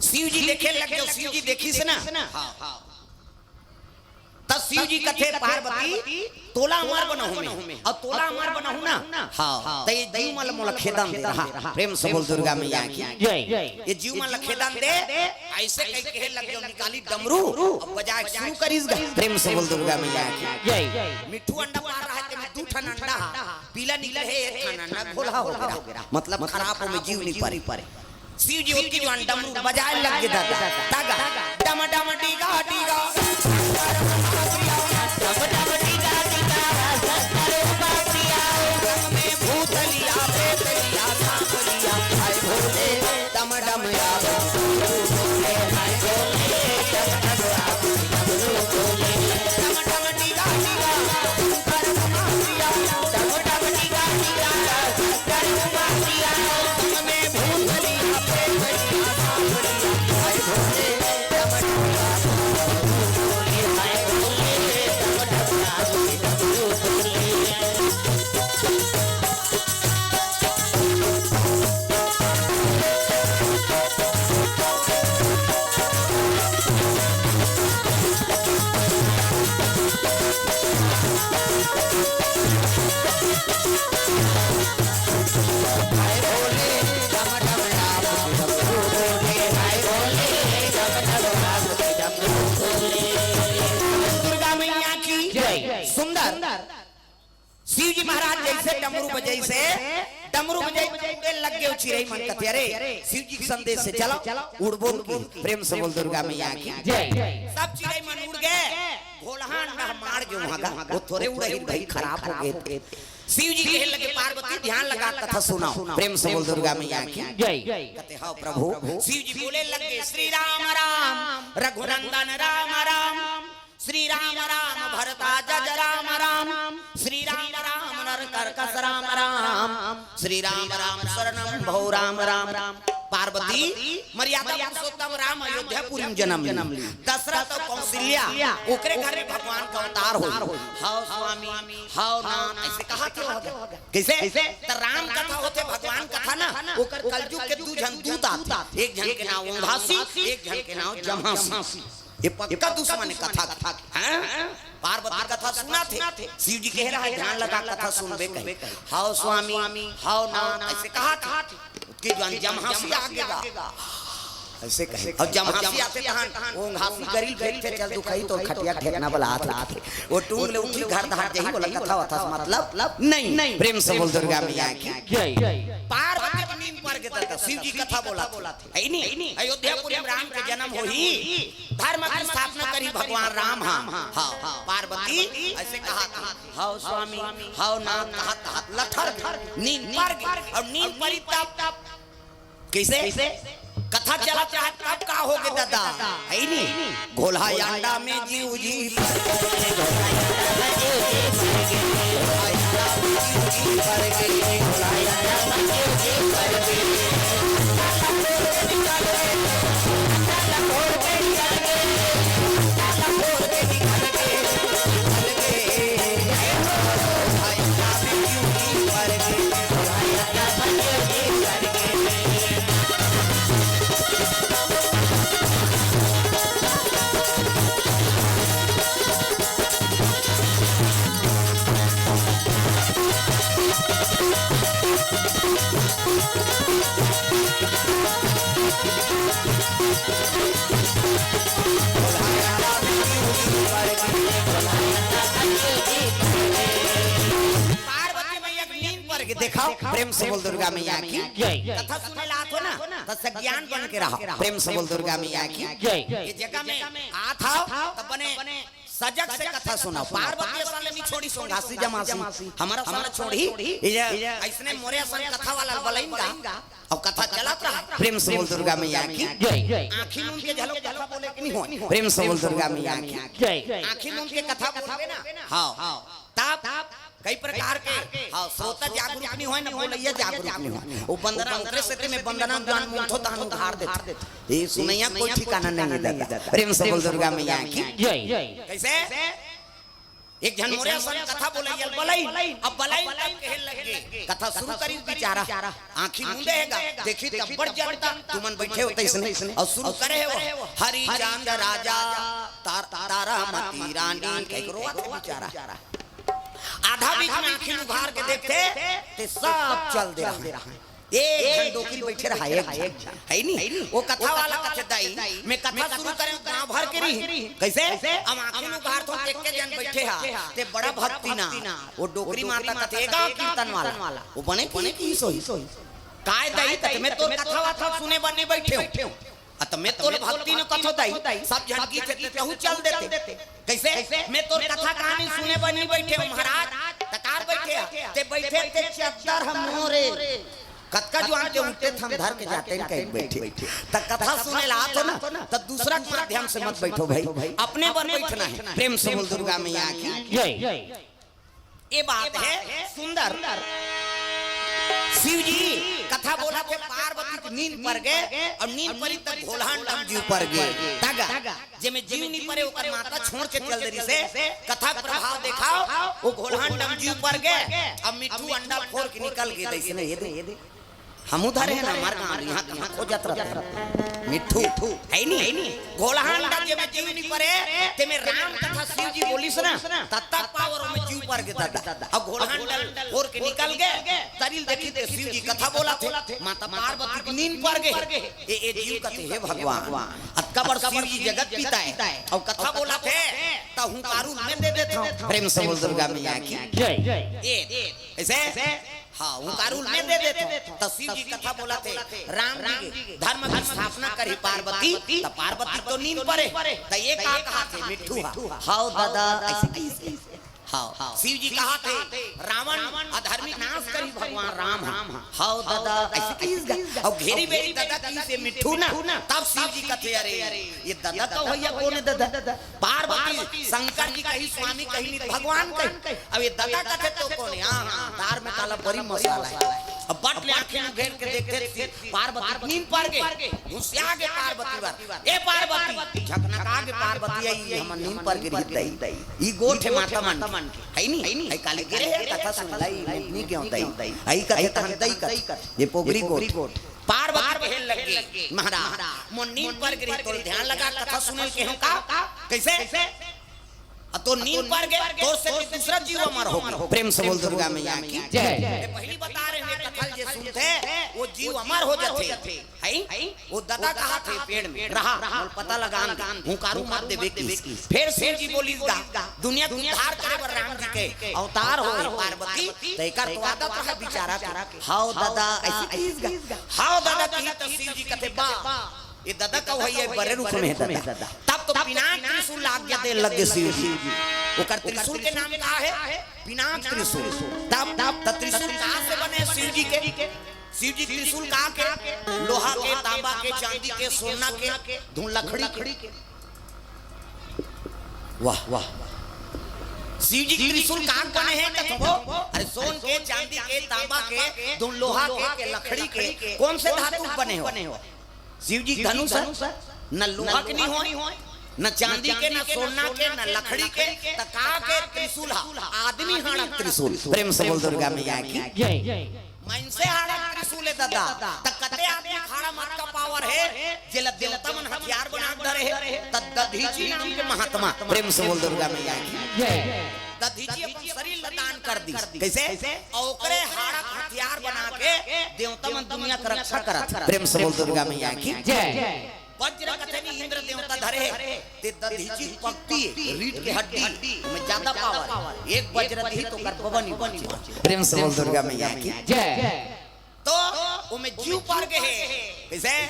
शिव जी देखे लग गे, शिव जी देखिस ना। हाँ, हाँ। त शिव जी कथे, "पार्वती, तोला अमर बनाहूं मैं।" अउ तोला अमर बनाहूं ना। हाँ। त ये जीव मन ल मोला खेदन दे रहा। प्रेम से बोल दुर्गा मैया की। जय। ये जीव मन ल खेदन दे। अइसे कहि कहे लग गे, निकालिस डमरू, अउ बजाए शुरू करिस गा। प्रेम से बोल दुर्गा मैया की। जय। मिट्ठू अंडा पार रहय, तेमे दू ठन अंडा ह। पीला निकले हे, एक ठन अंडा घोलहा हो गे रहा। मतलब खराब, ओमे जीव नइ परे। शिव जी ओतकी जुवार डमरू बजाए लग गे दादा। तागा, डम डम डीगा डीगा। डम डम डीगा डीगा, शंकर बासिया, संग में भूतलिया, प्रेतलिया, सांपलिया, हाय भोले, डम डम या, हाय भोले, डम डम या, डम डम डीगा डीगा, शंकर बासिया, डम डम डीगा डीगा। महाराज जइसे डमरू बजइसे, डमरू बजइसे उड़े लग गे चिरई मन कथे, "अरे, शिव जी के संदेश से चलो, उड़बो।" की प्रेम से बोल दुर्गा मैया की। जय। सब चिरई मन उड़ गे, घोलहा अंडा मार गे वहाँ का, वो थोरे उड़ही भाई खराब हो गे। शिव जी कहे लगे, "पार्वती ध्यान लगा कथा सुनाओ।" प्रेम से बोल दुर्गा मैया की। जय। कथे, "हाँ प्रभु।" शिव जी बोले लगे, "श्री राम राम रघुनंदन राम राम, श्री राम राम भरता जज राम राम, श्री राम राम नर करकस राम राम, श्री राम राम शरणम भो राम राम।" पार्वती, मर्यादा पुरुषोत्तम राम अयोध्यापुरी में जन्म ली। दशरथ अउ कौशल्या, ओकरे घर में भगवान का अवतार हो। "हव स्वामी, हव नाथ," अइसे कहा थे हो। कइसे? त राम कथा होथे, भगवान कथा ना, ओकर कलजुग के दू झन दूत आथे। एक झन के नाव ओंघासी, एक झन के नाव जम्हासी। ये पक्का दुश्मन हे कथा के। हाँ? पार्वती कथा सुनाथे, शिव जी कहे रहा, "ध्यान लगा कथा सुनबे," कहे। "हव स्वामी, हव नाथ," अइसे कहा थे। ओतके जुवार जम्हासी आगे गा। अइसे कहे। अउ जम्हासी आथे तहन, ओंघासी गरी ल फेंकथे, "चल दुखही तोर खटिया ढेकना बला आथे।" वो टूंग ले उठी, घर धार जही, बोला, "कथा वथा से मतलब नहीं।" प्रेम से बोल दुर्गा मैया की। जय। पार्वती के नींद पर गे ददा, शिव जी कथा बोलाथे। हे नी? अयोध्यापुरी में राम के जन्म होही, धर्म की स्थापना करी भगवान राम। हाँ, हाँ, पार्वती अइसे कहा थे, "हव स्वामी, हव नाथ," कहत कहत लथर नींद पर गे, अउ नींद परी तब कइसे? कथा चलत रहा तब का हो गे ददा? हे नी? घोलहा अंडा में जीव जी पार्वती मैया के नींद पर गे। देखाओ, प्रेम से बोल दुर्गा मैया की। जय। कथा सुने ला आथो ना, त सज्ञान बन के रहो। प्रेम से बोल दुर्गा मैया की। जय। ये जगह में आत हव, त बने सजग से कथा सुनाओ। पार्वती असन ल नी छोड़ी, सोंघासी जमासी, हमर असन ल छोड़ी। ये अइसने मोरे असन कथा वाला बलइन गा। अउ कथा चलत रहा। प्रेम से बोल दुर्गा मैया की। जय। आँखी मूंद के घलो कथा बोले के नी होय। प्रेम से बोल दुर्गा मैया की। जय। आँखी मूंद के कथा बोलबे ना। हाँ। तब कई प्रकार के, हाँ, श्रोता जागरूक नी होय ना, बोलइया जागरूक नी होय। वो बंदना, ओकरे सेती में बंदना ज्ञान मूंदथो तहन उधार देथे। ये सुनइया कोई ठिकाना नहीं हे ददा। प्रेम से बोल दुर्गा मैया की। जय। कइसे? एक झन मोरे असन कथा बोलइया बलइन, अब बलइन तब कहे लग गे, कथा शुरू करी बिचारा, आँखी मूंदे हे गा, देखही त अब्बड़ जनता, तुमन बइठे हो तइसने, अउ शुरू करे हे वो, "हरिचंद राजा, तार-, तारामती रानी," कहिके रोवत हे बिचारा। आधा बीच में आँखी उघार के देखथे, ते सब चल दे रहा हे। एक झन डोकरी बइठे रहा, एक झन। हे नी? वो कथा वाला कथे, "दाई, मैं कथा शुरू करेंव, गाँव भर के रही।" कइसे? अब आँखी उघारथों, एक के झन बइठे हा, ते बड़ा भक्ति ना। वो डोकरी माता कथे, "ए गाँव कीर्तन वाला।" वो बने की, की सोही। "काय दाई?" कथे, "मैं तोर कथा वथा सुने बर नी बइठे हों।" "अ, त मैं तोला भक्ति न कथों दाई, सब झन गीत हे ते तहूँ चल देते।" कइसे? "मैं तोर कथा कहानी सुने बर नी बइठे हों महाराज, त काबर बइठे हा?" "ते बइठे ते चद्दर ह मोरे, कतका जुवान के उठे थम धर के जाते न कहिके बइठे।" त कथा सुने ला आथो ना, त दूसरा के माध्यम से मत बइठो भाई, अपने बर बइठना हे। प्रेम से बोल दुर्गा मैया की। जय। ये बात हे सुंदर। शिव जी कथा बोलथे, पार्वती के नींद पर गे, अउ नींद परी त घोलहा अंडा म जीव पर गे। तगा, जेमे जीव नी परे, ओकर माता छोड़ के चल दे रिहिसे। कथा के प्रभाव देखाव, वो घोलहा अंडा म जीव पर गे, अब मिट्ठू अंडा फोर के निकल गे, तइसने ये दे। हमू धरे हन, हमर गाँव इहाँ कहाँ खोजत रथे मिट्ठू, हे नी? घोलहा अंडा जेमे जीव नी परे, तेमे राम कथा शिव जी बोलिस ना, ततका पावर ओमे जीव पर गे ददा। अब घोलहा अंडा फोर के निकल गे, तरी ल देखही ते शिव जी कथा बोलथे, माता पार्वती के नींद पर गे। ए, ए जीव कथे, "हे भगवान, अतका बड़ शिव जी जगत पिता हे, अउ कथा बोलथे।" त हुंकारू मैं दे देथंव। प्रेम से बोल दुर्गा मैया की। जय। ए, अइसे? हाँ, हुंकारू मैं दे देथंव। त शिव जी कथा बोलथे, राम जी के धर्म के स्थापना करही पार्वती, त पार्वती तो नींद परे। त ए का कहाथे मिट्ठू हा, "हव ददा," अइसे कहिस। हव, शिव जी कहाथे, "रावण अधर्मी नाश करही भगवान राम हा।" "हव ददा," अइसे कहिस गा। अउ घेरी बेरी ददा कहिस ए मिट्ठू ना, तब शिव जी कथे, "अरे, ए ददा तो भइया कोन ए ददा?" पार्वती, शंकर जी कही, स्वामी कही, नहीं भगवान कही। अब ए ददा कथे तो कोन हे? हाँ, हाँ, दार में काला बड़ी मसाला हे। अब बट ले आंखें उघेर के देखथे, पार्वती नींद पर गे, हुसिया गे पार्वती बर। ए पार्वती, झकनका गे पार्वती, अई हमर नींद पर गे रहिस दई। ई गोठ हे माता मन के, हे नी? हे काली गिरे हे, कथा सुन लई, नी केंव दई। अई कथे तहन दई कथे, ए पोगरी गोठ। पार्वती कहे लगे, "महाराज, मोर नींद पर गे रहिस, तोर ध्यान लगा, कथा सुने ल केहेंव का?" कइसे? अब तोर नींद पर गे, तोर से कोई दूसरा जीव अमर हो गे। प्रेम से बोल दुर्गा मैया की। जय। मैं पहिली बता रहे हंव, ए कथा ल जे सुनथे, ओ जीव अमर हो जाथे। हे? ओ ददा कहाथे पेड़ में, "रहा, मोला पता लगान दे, हुंकारू मत देबे" कहिस। फेर शिव जी बोलिस गा, दुनिया के उद्धार करे बर राम जी के अवतार होय हे पार्वती, त एकर तो आदत रहय बिचारा के। "हव ददा," अइसे कहिस गा। "हव ददा," कही त शिव जी कथे, "बा, ए ददा कहो हे, ए बड़े रूख में हे ददा।" तब तो पिनाक त्रिशूल ला आज्ञा दे लगे शिव जी। ओकर त्रिशूल के नाम का हे? पिनाक त्रिशूल। तब, तब त त्रिशूल कहाँ से बने शिव जी के? शिव जी त्रिशूल कहाँ के? लोहा के, तांबा के, चांदी के, सोना के, धुन लकड़ी के। वाह, वाह। शिव जी त्रिशूल कहाँ बने हे कथबो? अरे सोन के, चांदी के, तांबा के, धुन लोहा के, के लकड़ी के, कौन से धातु बने हो? शिव जी धनुष हे, न लोहा के नहीं होय, न चांदी के, न सोना के, न लकड़ी के, त का के त्रिशूल हा? आदमी हाड़ा त्रिशूल। प्रेम से बोल दुर्गा मैया की। जय। मनसे हाड़ा त्रिशूल हे ददा, त कते आदमी हाड़ा म अतका पावर हे, जेला देवता मन हथियार बना के धरे हे, त दधीचि नाम के महात्मा, प्रेम से बोल दुर्गा मैया की। जय। दधीचि अपन शरीर ला दान कर दिस। कइसे? अउ ओकरे हाड़ा के हथियार बना के देवता मन दुनिया के रक्षा करत हे। प्रेम से बोल दुर्गा मैया की। जय। वज्र कथे नी इंद्र देवता धरे हे, ते दधीचि पकती हे, रीढ़ के हड्डी, ओमे जादा पावर हे। एक वज्र दिही त ओकर बबा नइ बांचे। प्रेम से बोल दुर्गा मैया की। जय। त ओमे जीव पर गे हे। कइसे?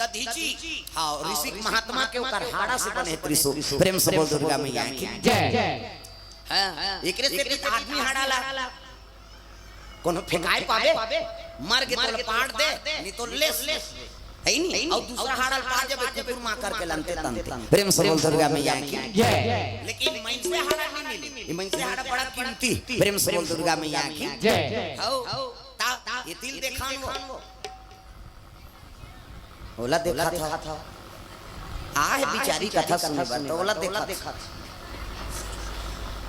दधीचि। हाँ, ऋषि महात्मा के ओकर हाड़ा से बने त्रिशूल। प्रेम से बोल दुर्गा मैया की। जय। हाँ, एकरे से भी आदमी हाड़ा ला कोनो फेंकाय पाबे, मर गे त ओला पाड़ दे, नहीं त लेस। हे नी? अउ दूसरा हाड़ा ल पा जाबे, कुकुर माकर के लनते तनते। प्रेम से बोल दुर्गा मैया की। जय। लेकिन मनसे हाड़ा नहीं मिले। ए मनसे हाड़ा बड़ा कीमती। प्रेम से बोल दुर्गा मैया की। जय। हव, ता, ए तिल देखान वो। ओला देखात हव। आ हे बिचारी कथा सुने बर, त ओला देखात हव।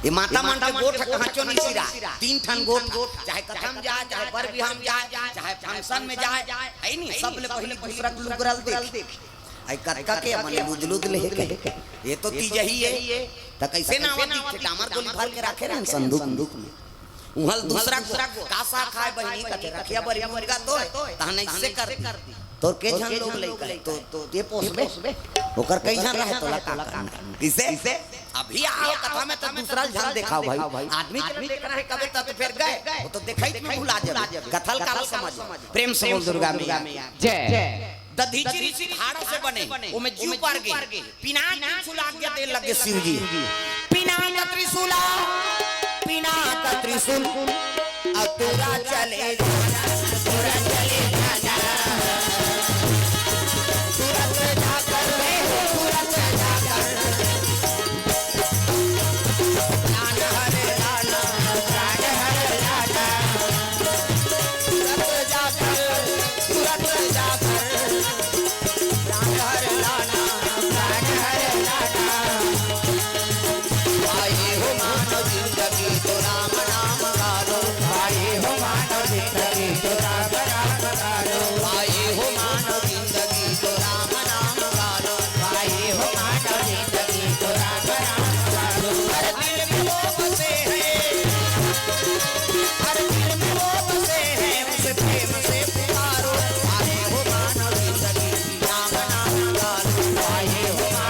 ए माता मन के गोठ कहांचो नइ सिराय। तीन ठन गोठ, चाहे कथा म जाय, चाहे बर बिहाव म जाय, चाहे function म जाय, हे नी? सबले पहिली दूसरा के लुगरा ल देखे। अई कतका के मन लुद लुद ले हे कहे। ए तो तीजही हे। त कइसे नावा दिखथे? डामर गोली भर के राखे रहेन संदूक में। उहल दूसरा को, "का साग खाय बहिनी?" कथे, "रखिया बरी मुर्गा तोय।" तहन अइसे कर दी। तोर के झन लोग लइका हे, तो, तो ये पोसबे। ओकर कई झन रहे, तोला का करना? कइसे? अभी आओ कथा में त दूसरा झन देखाव भाई। आदमी के देखना हे कबे त, त फेर गय। ओ तो देखई में भुला जाबे। कथा ल काला समझ। प्रेम से बोल दुर्गा मैया। जय। दधीचि ऋषि के हाड़ा से बने, ओमे जीव पर गे। पिनाक त्रिशूल आज्ञा दे लगे शिव जी। पिनाक त्रिशूल, पिनाक त्रिशूल, अब तोरा चले जाना, तोरा चले जाना। तुरंत जाकर, तुरंत जाकर। प्राण हर लाना, प्राण हर लाना। तुरंत जाकर, तुरंत जाकर। प्राण हर लाना, प्राण हर लाना। आए हो मानव जिंदगी तो राम नाम गालो। आए हो मानव जिंदगी तो राम नाम गालो। आए हो मानव जिंदगी तो राम नाम गालो। आए हो मानव जिंदगी तो राम नाम गालो। हर दिल में वो बसे हैं, हर दिल में वो बसे हैं, उसे प्रेम से पुकारो। आए हो मानव जिंदगी राम नाम गालो। आए हो मानव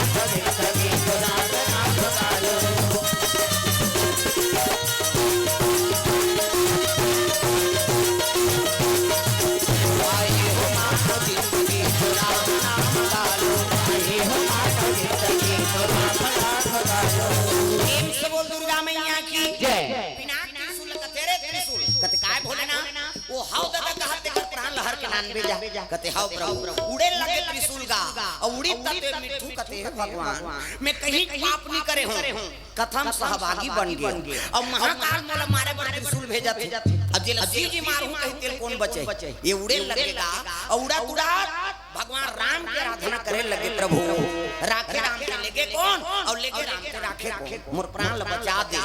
नानबे जा। कथे, "हव प्रभु।" उड़े लगे त्रिशूल गा, अउ उड़ी तते मिट्ठू कथे, "हे भगवान, मैं कहीं पाप नहीं करे हूँ, कथा म सहभागी बन गे, अउ महाकाल मोला मारे बर त्रिशूल भेजत हे। अब जेला शिव जी मारहूँ कही तेल कोन बचे?" ये उड़े लगे गा, अउ उड़त उड़त भगवान राम के आराधना करे लगे, "प्रभु, राखे राम के लेगे कोन, अउ लेगे राम के राखे कोन? मोर प्राण ल बचा दे।"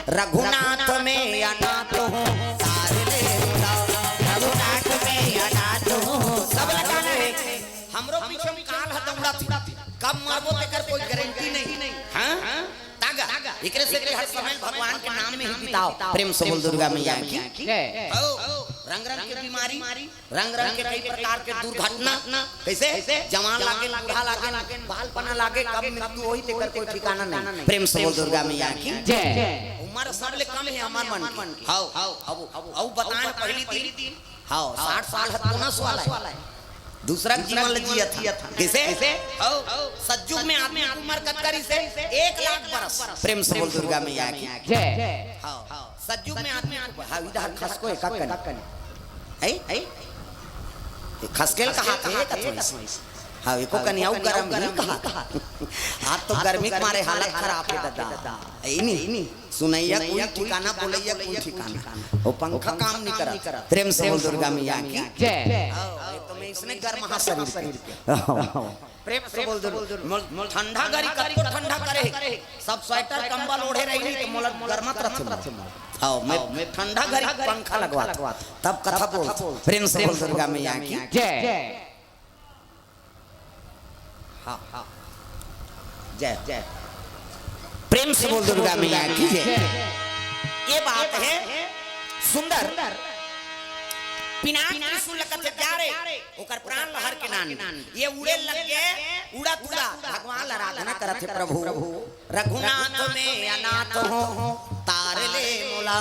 "रघुनाथ में अनाथ हूँ, तार ले मोला।" "रघुनाथ में अनाथ हूँ।" सब लगाना है। हमरो पीछे में काल ह दौड़त हे। कब मरबो तेकर कोई गारंटी नहीं। हाँ? तागा। एकरे से कि हर समय भगवान के नाम में ही बिताओ। प्रेम से बोल दुर्गा मैया की। जय। हो, रंग रंग के बीमारी, रंग रंग के कई प्रकार के दुर्घटना। कैसे? जवान लागे, बूढ़ा लागे, बालपना लागे, कब मृत्यु होही तेकर कोई ठिकाना नहीं। प्रेम से बोल दुर्गा मैया की। जय। उम्र सबले कम है हमर मन की। हव, हव, अब, अब, अब बताए पहली दिन। हव, साठ साल है बोनस वाला है। दूसरा जीवन ल जियत हे। कैसे? हव, सतयुग में आदमी के उम्र कतका रहिसे? एक लाख बरस। प्रेम से बोल दुर्गा मैया की। जय। हव, सतयुग में आदमी, हव, इधर खसको एक कन। है? है? ये खसकेल कहा थे, कथोइस। हव, एको कनिया गरम नहीं कहा। आज तो गर्मी के मारे हालत खराब है दादा। है नहीं? सुनैया कोई ठिकाना, बोलैया कोई ठिकाना। वो पंखा काम नहीं करा। प्रेम से बोल दुर्गा मैया की। जय। हव, ये तो मैं इसने गर्म हा शरीर के। प्रेम से बोल दुर्गा। मोल, मोल ठंडा घरी कतको ठंडा करे। सब स्वेटर कंबल ओढ़े रही तो मोला गरमत रथे मोला। हव, मैं ठंडा घरी पंखा लगवा, तब कथा बोल। प्रेम से बोल दुर्गा मैया की। जय। हाँ, हाँ। जय, जय। प्रेम से बोल दुर्गा मैया की जय। ये बात है सुंदर। पिनाक त्रिशूल कथे जा रे, ओकर प्राण ल हर के नान। ये उड़े लग गे, उड़त उड़त भगवान ल आराधना करत हे, "प्रभु, रघुनाथ में अनाथ हूँ, तार ले मोला।"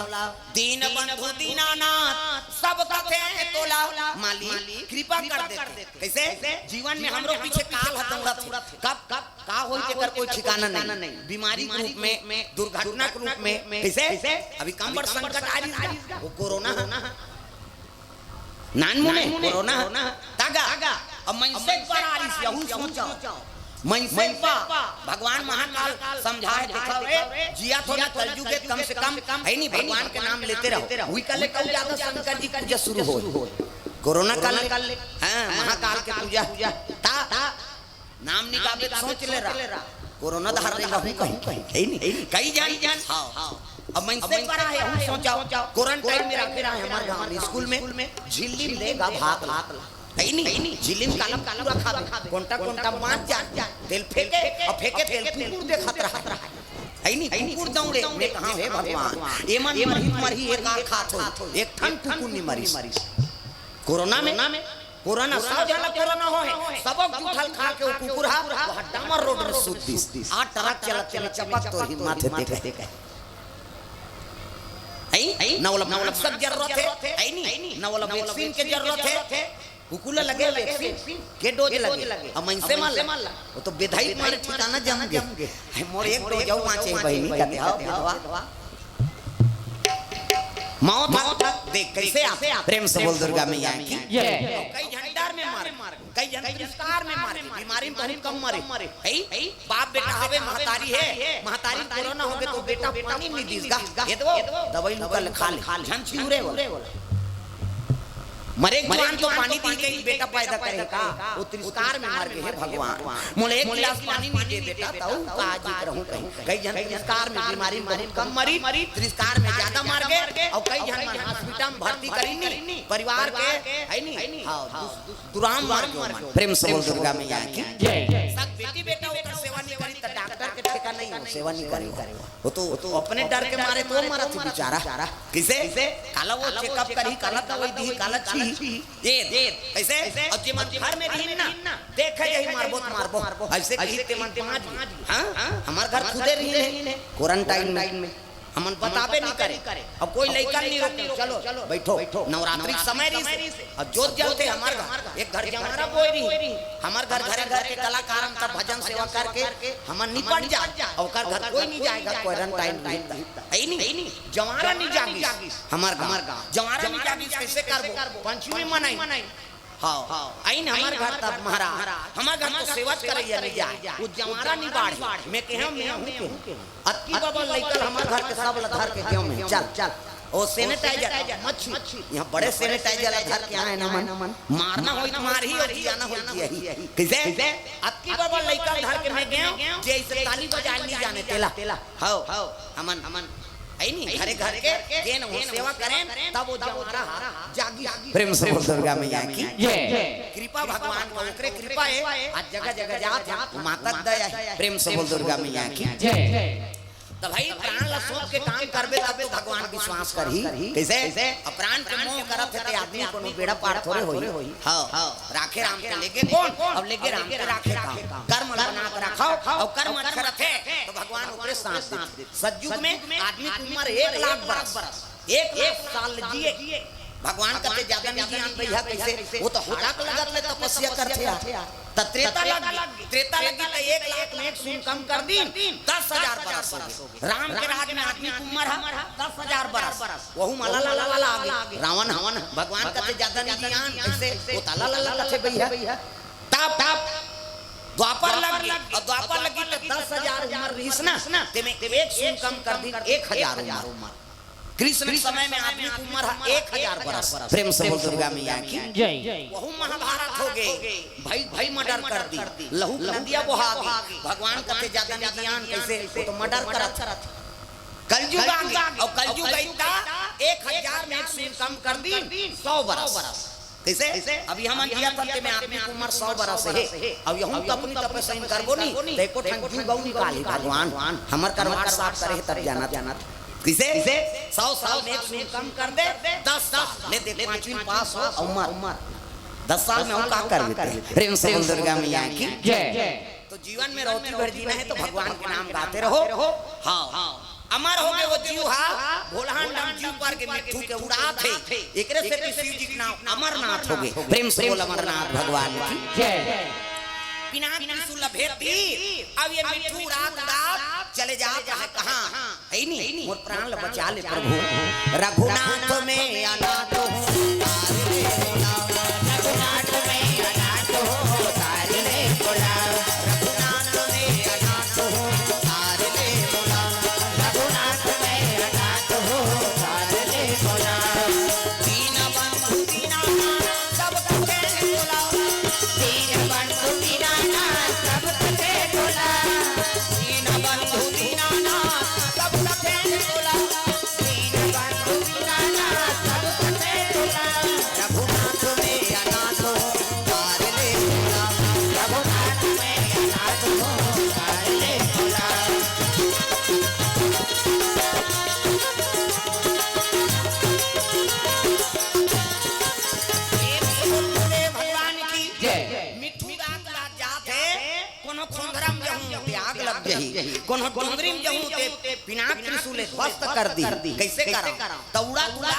दीन बंधु दीनानाथ, सब कथे तोला। मालिक, कृपा कर देते। कैसे? जीवन में हमरो पीछे काल ह दौड़त हे। कब, कब, का होई, तेकर कोई ठिकाना नहीं। बीमारी के रूप में, दुर्घटना के रूप में। कैसे? अभी कम बड़ संकट आ रही है, वो कोरोना है। नानमुने कोरोना ह। तागा, अब मनसे पर आ रहिस, यहू सोचव। मनसे पर भगवान महाकाल समझाए, देखव रे, जियत हन कलयुग के, कम से कम, है नहीं, भगवान के नाम लेते रहो। उही काले कहूँ जादा शंकर जी के पूजा शुरू होय। कोरोना काल ले, हाँ, महाकाल के पूजा। ता, नाम निकाले सोच ले रहा। कोरोना धर ले रहू कहीं, कहीं, है नहीं? कई जान, जान। हाँ। अब मनसे पर आए, हम सोचा, क्वारंटाइन में रखे रहे हमारे गाँव में, स्कूल में, झिल्ली में देगा भात ला। है नहीं? झिल्ली में काला पूरा खा दे। कोंटा, कोंटा मार जा, जा। तेल फेंके, अब फेंके तेल कुकुर देखत रहा। है नहीं? कुकुर दौड़े, मैं कहा, "हे भगवान, एमन मरही, मरही, एक आर खात हो, एक ठन कुकुर नहीं मरिस।" कोरोना में, कोरोना, सब झन ला कोरोना होय, सबो जूठल खा के वो कुकुर हा, वो डामर रोड में सूत दिस। आ ट्रक चलत चलत चपक तोर ही माथे दे गए। है? ना ओला मास्क के जरूरत है, है नहीं? ना ओला वैक्सीन के जरूरत है। कुकुर ला लगे वैक्सीन, के डोज लगे? अब मनसे मन ला, वो तो बेधाई मारे ठिकाना जम गे। है, मोर एक डोज अउ बाँचे बहिनी, कथे, "हव, बेधवा।" मौत, मौत, देख कैसे आप प्रेम से बोल दुर्गा मैया की। जय। कई झन डर में मर, कई झन तिरस्कार में मर, बीमारी में बहुत कम मरे। है? बाप बेटा हवे, महतारी है, महतारी कोरोना होगे तो बेटा पानी नहीं दीस गा, ये दो दवाई लुका ले खा ले, झन छिउरे बोला। मरे के जुआन तो पानी पी के ही बेटा पैदा करे का, वो तिरस्कार में मर गे, "हे भगवान, मोला एक गिलास पानी नहीं दे बेटा, तऊ का जी रहूं कहीं।" कई झन तिरस्कार में, बीमारी में बहुत कम मरी, तिरस्कार में ज्यादा मर गे, और कई झन मन हॉस्पिटल में भर्ती करी नहीं, परिवार के, है नहीं? हाँ, दुस-, दुराम मर गे मन। प्रेम से बोल दुर्गा मैया की। जय। सब बेटी बेटा ओकर सेवा नहीं करी, त डॉक्टर के ठेका नहीं हो, सेवा नहीं करी। वो तो, वो तो अपने डर के मारे तो मरत हे बेचारा। किसे? काला वो चेकअप करही, काला दवाई दी, काला छी। ये, ये, कैसे? और जे मन घर में रही ना, देखे यही मारबो, मारबो। ऐसे कही ते मन पाँच। हाँ? हमार घर खुदे रही है, क्वारंटाइन में। हमन बताबे नहीं करे। अब कोई लइका नहीं रोके, "चलो, बैठो।" नवरात्रि के समय रही से, अब जोत जलते हमार घर, एक घर जवारा बोए रही। हमार घर, घरे घर के कलाकार हम सब भजन सेवा करके हमन निपट जा। अब ओकर घर कोई नहीं जाएगा, क्वारंटाइन रही। है ही नहीं, जवारा नहीं जागिस। हमार गाँव जवारा नहीं जागिस, कैसे करबो? पंचमी मनाई। हव, आइन हमर घर तब महाराज, हमर घर तो सेवा करइया नइ जाय, वो जंवारा नइ बाढ़े। मैं कहेंव, मैं हूँ के? अतकी बबा लइका ल हमर घर के सब ल धर के गेंव में, चल, चल। ओ sanitizer, मच्छी, इहाँ बड़े sanitizer ल धर के आए न मन। मारना होही त मारही अउ जियाना होही त जियाही। कइसे? अतकी बबा लइका ल धर के मैं गेंव, जे अइसे ताली बजाए ल नइ जाने तेला। हव, हमन, हमन, हइ नी, घरे घर के जेन हो सेवा करेन, तब वो जंवारा ह जागिस। प्रेम से बोल दुर्गा मैया की जय। कृपा भगवान का, ओकरे कृपा हे, आज जगह जगह जात हे, माता के दया हे। प्रेम से बोल दुर्गा मैया की जय। त भाई, प्राण ला सौंप के काम करबे, तब तो भगवान विश्वास करही। कइसे? अब प्राण के मोह करत हे, ते आदमी कोनो बेड़ा पार थोरे होही। हव, राखे राम के लेगे कोन, अब लेगे राम के राखे काम। कर्म ल बना के रखव, अउ कर्म अच्छा रथे, त भगवान ओकरे साथ देथे। सतयुग में आदमी के उमर एक लाख बरस, एक लाख साल जिए। भगवान कथे जादा नइ जियान भइया, कइसे? वो तो हाड़ा के लगत ले तपस्या करथे यार। त त्रेता लग गे, त्रेता लग गे त एक लाख में एक सून कम कर दीन, दस हजार बरस हो गे। राम के राज में आदमी के उमर ह दस हजार बरस, वहू म ला ला ला ला आगे। रावण ह, भगवान कथे जादा नइ जियान, कइसे? वो त ला ला ला कथे भइया। तब, तब द्वापर लग गे, अउ द्वापर लग गे त दस हजार उमर रहिस ना, तेमे एक सून कम कर दीन, एक हजार उमर। कृष्ण के समय में आदमी के उमर ह एक हजार बरस। प्रेम से बोल दुर्गा मैया की जय। वहू महाभारत हो गे, भाई, भाई murder कर दीन, लहू के नदिया बोहा गे। भगवान कथे जादा नइ जियान, कइसे? वो तो murder करत। कलयुग आ गे, अउ कलयुग अइता एक हजार में एक सून कम कर दीन, सौ बरस। कइसे? अभी हमन जियत हन, तेमे आदमी के उमर सौ बरस हे, अउ यहू तपनी तपे सइन करबो नी, त एको ठन जुग अउ निकालही भगवान। हमर करवाट साफ करे हे तब जानत। कइसे? सौ साल में एक सून कम कर दे, दस साल ले दे, पांचवी पास हो अउ मर। दस साल में हम का करबे? प्रेम से बोल दुर्गा मैया की जय। तो जीवन में रौती भर जीना हे, तो भगवान के नाम गाते रहो। हव, अमर हो गे वो जीव हा, भोलहा डम जीव पर के मिट्ठू के उड़ात हे, एकरे सेती शिव जी के नाम अमरनाथ हो गे। प्रेम से बोल अमरनाथ भगवान की जय। पिनाक त्रिशूल ल भेद दी, अब ये मिट्ठू उड़ात उड़ात चले जात हे कहाँ? हइ नी, मोर प्राण ल बचा ले प्रभु। रघुनाथ मैं अनाथ हूँ, तार ले मोला। रघुनाथ मैं अनाथ हूँ, तार ले मोला। रघुनाथ मैं अनाथ हूँ, तार ले मोला। रघुनाथ मैं अनाथ हूँ, तार ले मोला। दीन बंधु दीनानाथ, सब कथे बोला। दीन बंधु दीनानाथ, सब कथे बोला। दीन बंधु दीनानाथ, सब कथे बोला। दीन बंधु दीनानाथ, सब कथे बोला। रघुनाथ मैं अनाथ हूँ, तार ले मोला। रघुनाथ मैं अनाथ हूँ, तार ले मोला। प्रेम से बोल भोले भगवान की जय। मिट्ठू रात रात जात हे, कोनो खोंधरा म जहूँ ते आग लग जही, कोनो डोंगरी म जहूँ ते पिनाक त्रिशूल ले ध्वस्त कर दी। कइसे करव? त उड़त उड़त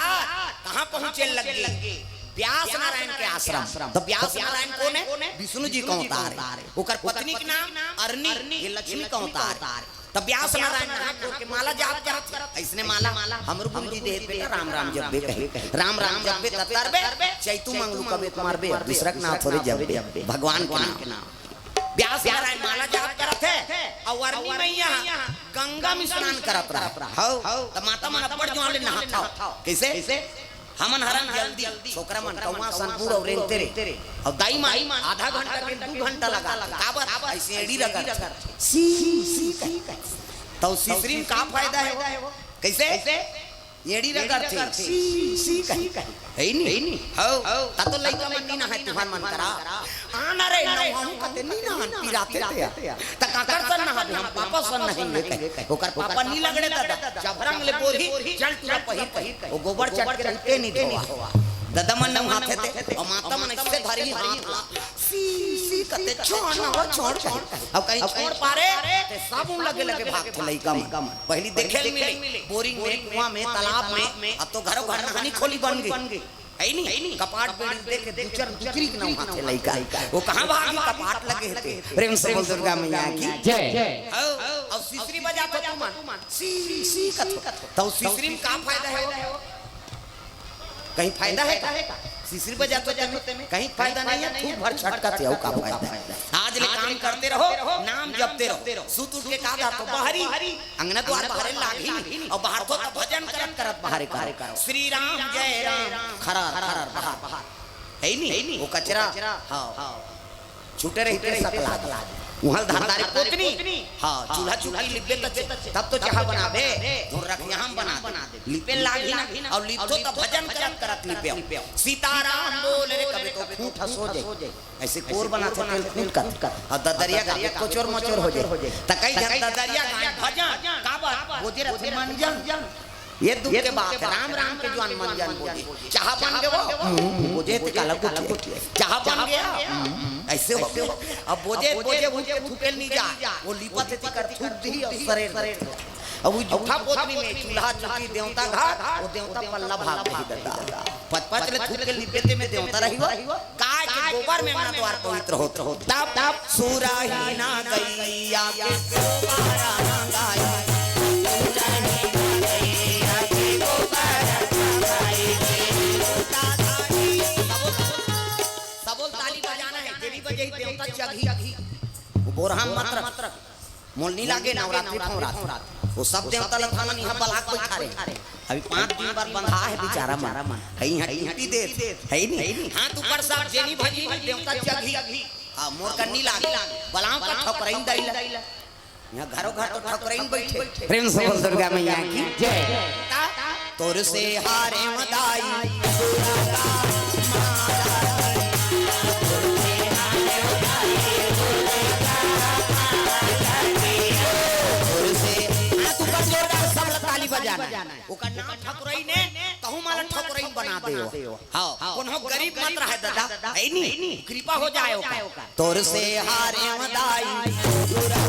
कहाँ पहुँचे लग गे? व्यास नारायण के आश्रम। त व्यास नारायण कोन हे? विष्णु जी के अवतार हे। ओकर पत्नी के नाम अरनी, ये लक्ष्मी के अवतार हे। त व्यास नारायण नहा खोर के माला जाप करत हे। अइसने माला हमर गुरु जी दे हे बेटा, राम राम जपबे कहे। राम राम जपबे त तरबे, चैतू मंगलू कबे त मरबे, दूसरा के नाम थोरे जपबे, भगवान के नाम। व्यास नारायण माला जाप करत हे, अउ अरनी मैया गंगा म स्नान करत रहा। हव, त माता मन अब्बड़ जुवार ले नहात हव। कइसे? हमन हरन जल्दी, छोकरा मन कौआ सन बूढ़ अउ रेंगते रे। अउ दाई माई आधा घंटा के दू घंटा लगा। काबर? अइसे एड़ी रगड़। सी, सी कहे। त सिसरी म का फायदा हे वो? कइसे? एड़ी रगड़थे, सी, सी कहे। हइ नी? हव। त तो लइका मन नी नहाय तुँहर मन करा। आना रे, नहाहूँ कथे नी नहान, पिराथे ते। त काकर सन नहाबे, हम पापा सन नहाएंगे कहे। ओकर पापा नी लगड़े ददा, चभरंग ले बोरही, चल टूरा पहिर कहे। ओ गोबर चट के रहिथे नी धोवा। ददा मन नहाथे ते, अउ माता मन अइसे धरही हाथ ला। सी, सी कथे, छोड़ ना हो, छोड़ कहे। अउ कहीं छोड़ पारे, ते साबुन लगे लगे भागथे लइका मन। पहिली देखे ल मिले, बोरिंग में, कुआं में, तालाब में, अब तो घरों घर नहानी खोली बन गे। हइ नी? कपाट बेड़ी दे के दू चार दुकरी के नहाथे लइका। वो कहाँ भागही, कपाट लगे हे ते। प्रेम से बोल दुर्गा मैया की जय। हव, अउ सिसरी बजात हो तुमन, सी, सी कथो। त सिसरी म का फायदा हे वो? कहीं फायदा हे का? सिसरी बजात हो तेमे, कहीं फायदा नहीं है, थूक भर छटकत हे, अउ का फायदा हे? आज ले काम करते रहो, नाम जपते रहो। सुत उठ के का गा तो बहरी, अंगना द्वार बहरे लागही नहीं, अउ बहारथो त भजन करत करत बहारे करो। श्री राम जय राम, खरर खरर बहार। हे नहीं? वो कचरा, हाँ। छूटे रहिथे सकला दे। उहाँ धर डारे पोतनी। हाँ, चूल्हा चुकी लिपबे त चे-, तब तो चाहा बनाबे। धुन रख यहाँ बना दे। लिपे लागही ना, अउ लिपथो त भजन करत करत लिपे। सीताराम बोल रे कबे तो फूट हंस हो जाए। अइसे कोर बनाथे तेल फूट कर। अउ ददरिया गाबे कोचोर मोचोर हो जाए। त कई झन ददरिया गाए भजन, काबर? बोजे रथे मंजन। ये दुख के बात हे, राम राम के जुवान मंजन बोजे। चाहा बन गे वो? हम्म, बोजे ते काला गोठिया। चाहा बन गया? हम्म, अइसे हो गया। अब बोजे, बोजे उठ के थूके ल नहीं जा। वो लिपत हे तेकर थूक दिही अउ सरेर दे। अब वो जूठा पोतनी में चूल्हा चुकी देवता घर, वो देवता पल्ला भाग गई ददा। पच पच ले थूक के लिपे तेमे देवता रही हो। गाय के गोबर में अंगना द्वार पवित्र होत रहो। तब, तब सुरही ना गैया के गोबर ना गाय। सुरही ना गैया के गोबर ना गाय। सबो, सबो ताली बजाना हे, जेनी बजे ही देवता चघी। वो बोरहा मत रख। मोल नी लागे नवरात्रि फवरात। वो सब देवता ल थामन इहाँ बलाक बइठा रहे। अभी पाँच दिन बर बंधा हे बिचारा मन। हे इहाँ ड्यूटी देत हे, हे नहीं? हाथ ऊपर सब जेनी भजी में देवता चघी। हाँ, मोर कर नी लागे। बलाओं का ठकुरइन दई ला। इहाँ घरों घर तो ठकुरइन बइठे। प्रेम से बोल दुर्गा मैया की जय। ता तोर से हारे मदाई दुर्गा माता। तोर से हाथ ऊपर जोरदार सब ताली बजाना हे। ओकर नाम ठकुरइन हे, तहूँ मन ला ठकुरइन बना दे। हाँ, कोनो गरीब मत रहे ददा, हे नहीं? कृपा हो जाए ओकर। तोर से हारे मदाई दुर्गा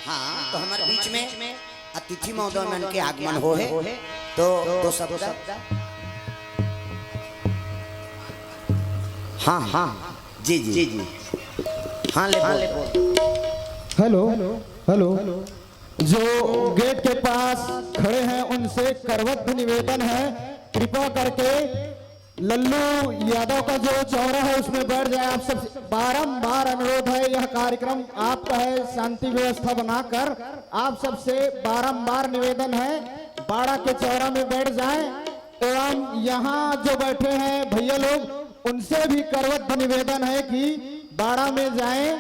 हाँ, तो हमर बीच में अतिथि महोदय मन के आगमन हो हे, तो दो शब्द। हाँ, हाँ, जी, जी, जी, जी। हाँ, ले बोल। हेलो। हेलो, जो गेट के पास खड़े हैं उनसे करवत निवेदन है, कृपा करके लल्लू यादव का जो चौरा है उसमें बैठ जाए। आप सब बारंबार अनुरोध है, यह कार्यक्रम आपका है, शांति व्यवस्था बनाकर आप सबसे बारंबार निवेदन है, बाड़ा के चौरा में बैठ जाएं। एवं यहाँ जो बैठे हैं भैया लोग, उनसे भी करवत निवेदन है कि बाड़ा में जाएं,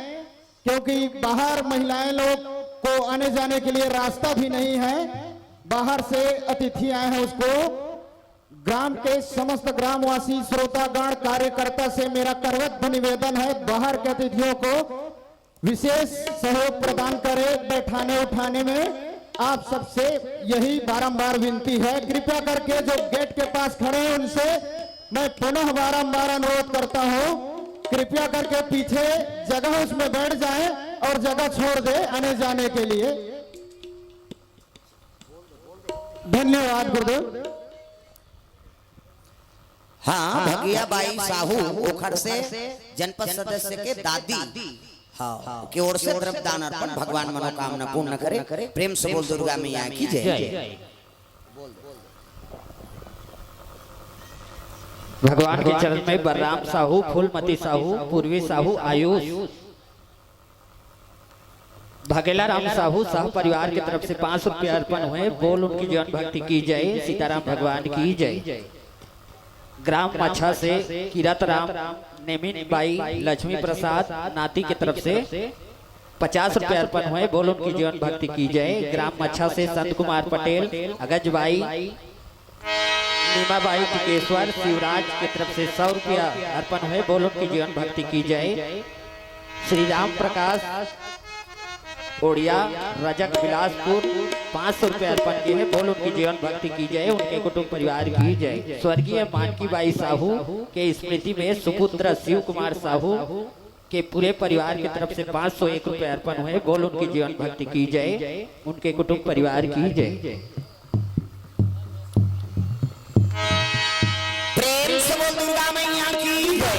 क्योंकि बाहर महिलाएं लोग को आने जाने के लिए रास्ता भी नहीं है। बाहर से अतिथि आए हैं, उसको ग्राम के समस्त ग्रामवासी, श्रोतागण, कार्यकर्ता से मेरा करवत निवेदन है, बाहर के अतिथियों को विशेष सहयोग प्रदान करें बैठाने उठाने में। आप सबसे यही बारंबार विनती है, कृपया करके जो गेट के पास खड़े हैं उनसे मैं पुनः बारंबार अनुरोध करता हूं, कृपया करके पीछे जगह उसमें बैठ जाएं और जगह छोड़ दें आने जाने के लिए। धन्यवाद गुरुदेव। हाँ, भगिया बाई साहू ओखर से जनपद सदस्य के दादी, हाँ, की ओर से द्रव्य दान अर्पण। भगवान मनोकामना पूर्ण करे। प्रेम से बोल दुर्गा मैया की जय। भगवान के चरण में बलराम साहू, फूलमती साहू, पूर्वी साहू, आयुष, भगेला राम साहू सह परिवार के तरफ से पांच सौ रुपया अर्पण हुए। बोल उनकी जीवन भक्ति की जय, सीताराम भगवान की जय। ग्राम मच्छा से किरत राम, नेमिन बाई, लक्ष्मी प्रसाद नाती के तरफ से पचास रुपया अर्पण हुए। बोल उनकी जीवन भक्ति की जय। ग्राम मच्छा से संत कुमार पटेल, अगज बाई, नीमाबाई टिकेश्वर शिवराज के तरफ से सौ रुपया अर्पण हुए। बोल उनकी जीवन भक्ति की जय। श्री राम प्रकाश ओड़िया, रजक बिलासपुर, पाँच सौ रुपया अर्पण किए हैं। बोल उनकी जीवन भक्ति की जय, उनके कुटुंब परिवार की जय। स्वर्गीय मानकी बाई साहू के स्मृति में सुपुत्र शिव कुमार साहू के पूरे परिवार की तरफ से पाँच सौ एक रुपये अर्पण हुए। बोल उनकी जीवन भक्ति की जय, उनके कुटुंब परिवार की जय। प्रेम से बोल दुर्गा मैया की जय।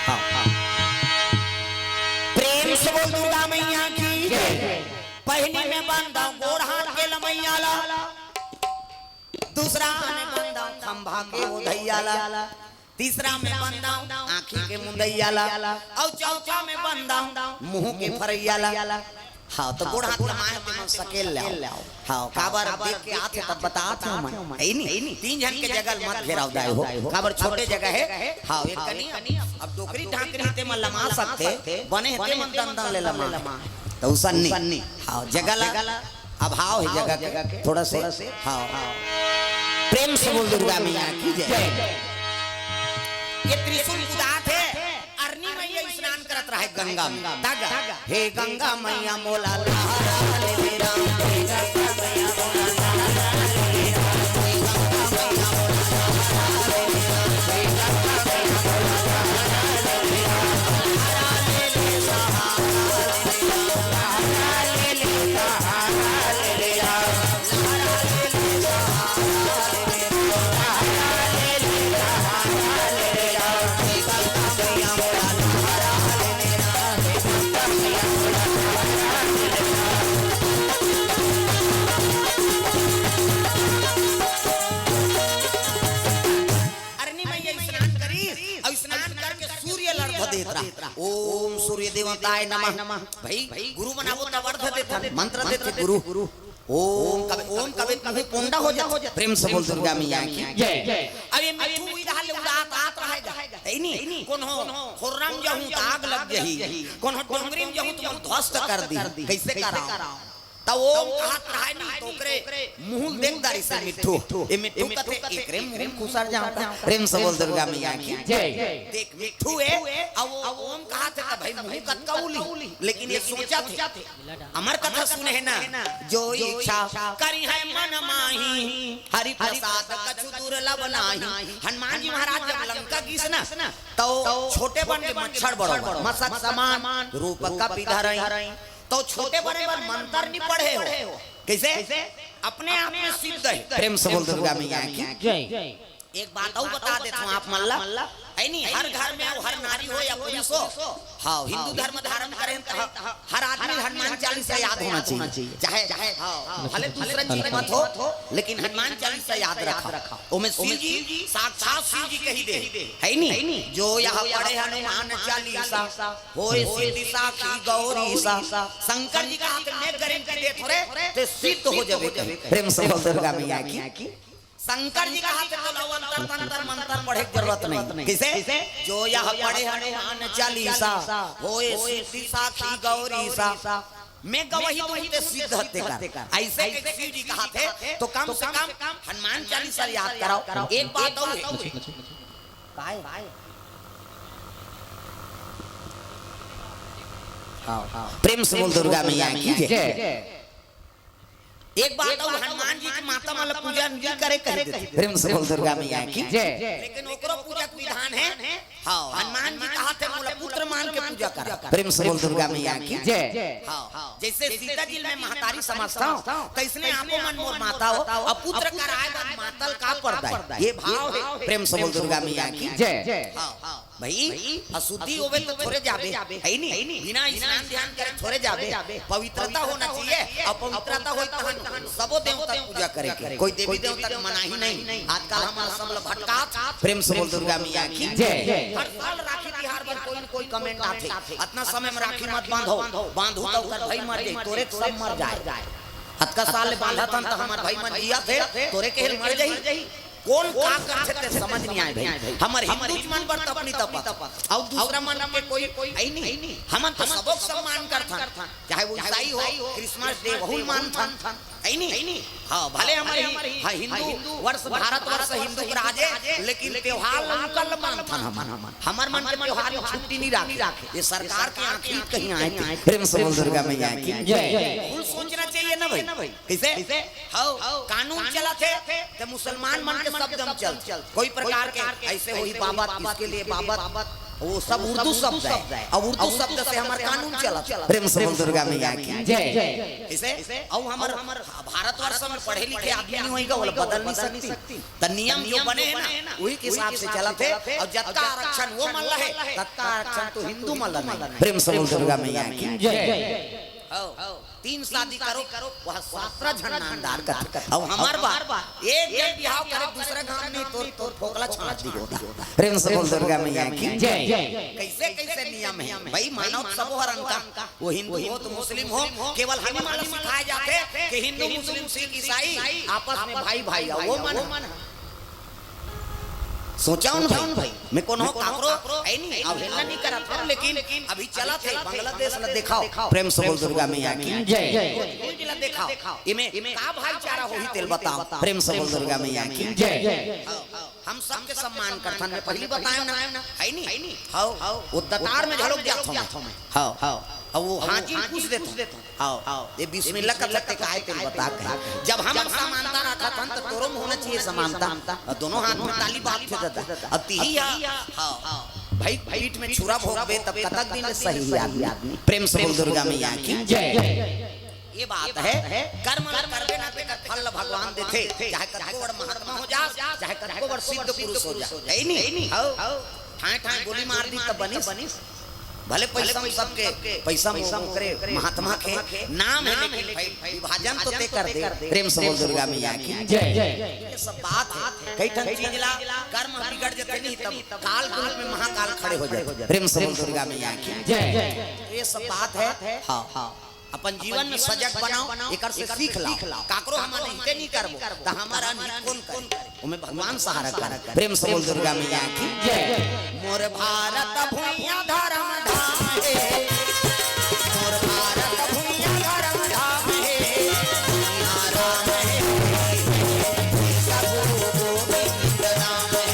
हाँ, हाँ। प्रेम से बोल दुर्गा मैया की जय। पहली में बंदा गोड़ हाथ के लमैया ला, दूसरा में बंदा खंभा के उधैया ला, तीसरा में बंदा आँखी के मुंदैया ला, और चौथा में बंदा मुंह के फरैया ला। हाँ, तो गोड़ हाथ लमाए ते मन सकेल ले आओ। हाँ, काबर अब देख के आथे तब बतात हूँ मैं। है नी? तीन झन के जगह मत घेराव दाए हो। काबर छोटे जगह है। हाँ, एक कनी अब डोकरी ढाकरी ते मन लमा सकथे, बने हे ते मन दन दन ले लमा। तो उसन नी। हाँ, जगह ला अभाव है जगह के, थोड़ा से। हाँ, प्रेम से बोल दुर्गा मैया की जय। ये त्रिशूल कुदात है, अरनी मैया स्नान करत रहे गंगा में। तागा, हे गंगा मैया मोला लहरा ले ले राम, हे गंगा मैया मोला लहरा ले ले राम, हे गंगा मैया मोला लहरा ले ले राम, हे गंगा मैया मोला लहरा ले ले राम, लहरा ले ले सहारा ले ले राम, लहरा ले ले सहारा ले ले राम। अरनी मैया स्नान करी और स्नान करके सूर्य ला अर्घ देत रहा। ओम सूर्य देवताय नमः। भाई, गुरु बनाबो तब अर्घ देथन, मंत्र देथे गुरु। ओम कबे, ओम कबे, कबे पोंडा हो जाथे। प्रेम से बोल दुर्गा मैया की जय। अब ये मिट्ठू इधर ले उड़ात आत रहेगा, है नी? कोनो खोर्रा में जाहूं त आग लग जाही, कोनो डोंगरी में जाहूं त ध्वस्त कर दी। कैसे कराओ? त ओम कहत रहे नी, त ओकरे मुंह देख दारी से मिट्ठू। ये मिट्ठू कथे, एकरे मुंह खुसर जाओ। प्रेम से बोल दुर्गा मैया की जय। देख मिट्ठू है, अब वो ओम कहत हे त भाई मुंह कतका उली, लेकिन ये सोचत हे। अमर कथा सुने हे ना, जो इच्छा करी है मन माही, हरि प्रसाद कछु दुर्लभ नाही। हनुमान जी महाराज जब लंका गीस ना, तो छोटे बन के मच्छर बड़ो, मसक समान रूप कपि धरई। तो छोटे बने बर मंत्र नहीं पढ़े हो, कैसे? अपने आप में सिद्ध है। प्रेम से बोल दुर्गा मैया की जय। एक बात और बता देता हूँ आप मन ला, है नी, हर घर में हो, हर नारी हो या पुरुष हो, हाँ, हिंदू धर्म धारण करें तो ह-, हर आदमी हनुमान चालीसा याद होना चाहिए। चाहे, चाहे, हाँ, भले दूसरा चीज मत हो, लेकिन हनुमान चालीसा याद रखा। ओमे शिव जी, साक्षात शिव जी कही दे, है नी, जो यह पढ़े हनुमान चालीसा, होए सिद्धि साखी गौरीसा। शंकर जी का हाथ में गारंटी दे थोड़े, ते सिद्ध हो जाबे कहे। प्रेम से बोल दुर्गा मैया की। शंकर जी का हाथ में तो अंतर तंत्र मंत्र पढ़े के जरूरत नहीं। किसे? जो यह पढ़े हनुमान चालीसा, होए सिद्धि साखी गौरीसा। मैं गवाही दूं ते सिद्ध हते कर। ऐसे के शिव जी का हाथ है, तो कम से कम हनुमान चालीसा याद कराओ। एक बात और है। काय? हाँ, हाँ। प्रेम से बोल दुर्गा मैया की जय। एक बात और, हनुमान जी की माता मन ला पूजा नहीं करे कहे देथे। प्रेम से बोल दुर्गा मैया की जय। लेकिन ओकरो पूजा के विधान है। हाँ, हनुमान जी कहा थे, मोला पुत्र मान के पूजा करा। प्रेम से बोल दुर्गा मैया की जय। हाँ, जैसे सीता जी में महतारी समझता हूँ, तैसने आपो मन मोर माता हो, अब पुत्र कराए बर मातल का पर्दा है, ये भाव है। प्रेम से बोल दुर्गा मैया की जय। हाँ, हाँ। भाई, अशुद्धि होवे तो थोरे जाबे, है नी? बिना स्नान ध्यान करे थोरे जाबे। पवित्रता होना चाहिए, और पवित्रता होई तहन सबो देवता के पूजा करे के। कोई देवी देवता के मनाही नहीं। आजकल हमन सब ल भटकात। प्रेम से बोल दुर्गा मैया की जय। हर साल राखी तिहार पर कोई न कोई comment आथे, "अतना समय में राखी मत बांधो, बांधू तो ओकर भाई मर जाए, तोरे सब मर जाए।" अतका साल ले बांधत हन त हमर भाई मन जियत हे, तोरे के हेल मर जाही। कौन का करथे ते समझ नहीं आए भाई। हमर हिंदू मन बर त अपनी तपत, अउ दूसरा मन के कोई आई नहीं। हमन तो सबो के सम्मान करथन, चाहे वो ईसाई हो, Christmas Day वहू मानथन, आई नहीं। हाँ, भले हमर हि-, हाँ, हिंदू वर्ष, भारत वर्ष हिंदू के राज हे, लेकिन त्योहार ला उनकर ला मानथन हमन। हमर मन के त्योहार में छुट्टी नहीं राखे। ये सरकार के आँखी कहीं आए थे। प्रेम से बोल दुर्गा मैया की जय। फुल सोचना चाहिए ना भाई। कैसे? हौ, कानून चलत हे, ते मुसलमान मन के शब्द म चल, कोई प्रकार के ऐसे होही बाबत, इसके लिए बाबत, वो सब उर्दू शब्द है। अब उर्दू शब्द से हमर कानून चलत हे। प्रेम से बोल दुर्गा मैया की जय। ऐसे, अउ हमर भारतवर्ष में पढ़े लिखे आदमी नहीं होएगा, वो बदल नहीं सकती। त नियम जो बने हे ना, वही के हिसाब से चलत हे। अउ जतका आरक्षण वो मन ला हे, ततका आरक्षण तो हिंदू मन ला नहीं। प्रेम से बोल दुर्गा मैया की जय। हौ, तीन शादी करो, वह सतरा झन नामदार करथे। अब हमर बार एक झन बिहाव करे, दूसरा गांव में तोर, तोर फोकला छांट दी होता। प्रेम से बोल दुर्गा मैया की जय। कैसे, कैसे नियम है भाई, मानव सबो हर अंका। वो हिंदू हो तो मुस्लिम हो, केवल हमें मन ला सिखाए जाथे कि हिंदू, मुस्लिम, सिख, ईसाई आपस में भाई, भाई, वो मन सोचा हूं भाई, मैं कोनो काकरो है नहीं, अवहेलना नहीं करत हूं, लेकिन अभी चलत हे बांग्लादेश ला देखाओ, प्रेम से बोल दुर्गा मैया की जय। भोजपुरी ला देखाओ, इमे का भाईचारा होही तेल बताओ, प्रेम से बोल दुर्गा मैया की जय। हम सबके सम्मान करथन, मैं पहली बताया ना, है नहीं? हौ, वो दतार में झलक जात हूं मैं। हौ, हौ। अब वो हाँ जी पूछ देता हूं। हौ, हौ। ये बिस्मिल्लाह का सत्य का है, तेल बता के। जब हम समानता रखत हन, तो तोरो में होना चाहिए समानता। और दोनों हाथ में ताली बात थे दादा। अब तिही हा, हौ, हौ। भाई, पीठ में छुरा भोगबे, तब कतक दिन सही आदमी। प्रेम से बोल दुर्गा मैया की जय। ये बात है, कर्म ल करबे ना, तेकर फल ल भगवान देथे। चाहे कतको बड़ महात्मा हो जा, चाहे कतको बड़ सिद्ध पुरुष हो जा, है नहीं? हौ। ठाए ठाए गोली मार दी तब बनिस। भले पैसा में सबके, पैसा में ओकरे महात्मा के नाम है, लेकिन भाई विभाजन तो ते कर दे। प्रेम से बोल दुर्गा मैया की जय। ये सब बात है, कई ठन चीज ला कर्म बिगड़ जथे नहीं, तब काल के रूप में महाकाल खड़े हो जाते। प्रेम से बोल दुर्गा मैया की जय। तो ये सब बात है। हाँ, हाँ। अपन जीवन में सजग बनाओ, एकर से सीख लाओ। काकरो हमन अइसे नहीं करबो, त हमर अनहित कोन करे? ओमे भगवान सहारा करे। प्रेम से बोल दुर्गा मैया की जय। मोर भारत भुइयां धर्म धाम हे, मोर भारत भुइयां धर्म धाम हे, इहाँ राम हे, सब गोविंद नाम हे।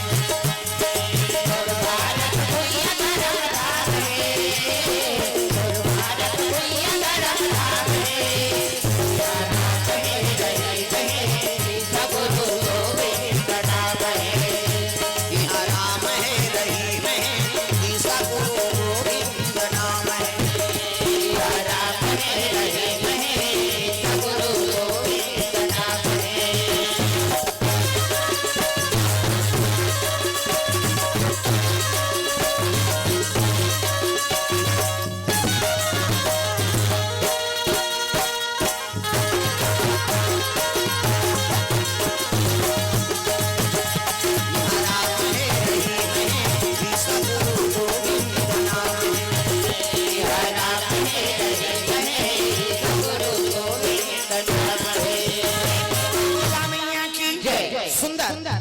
सुंदर।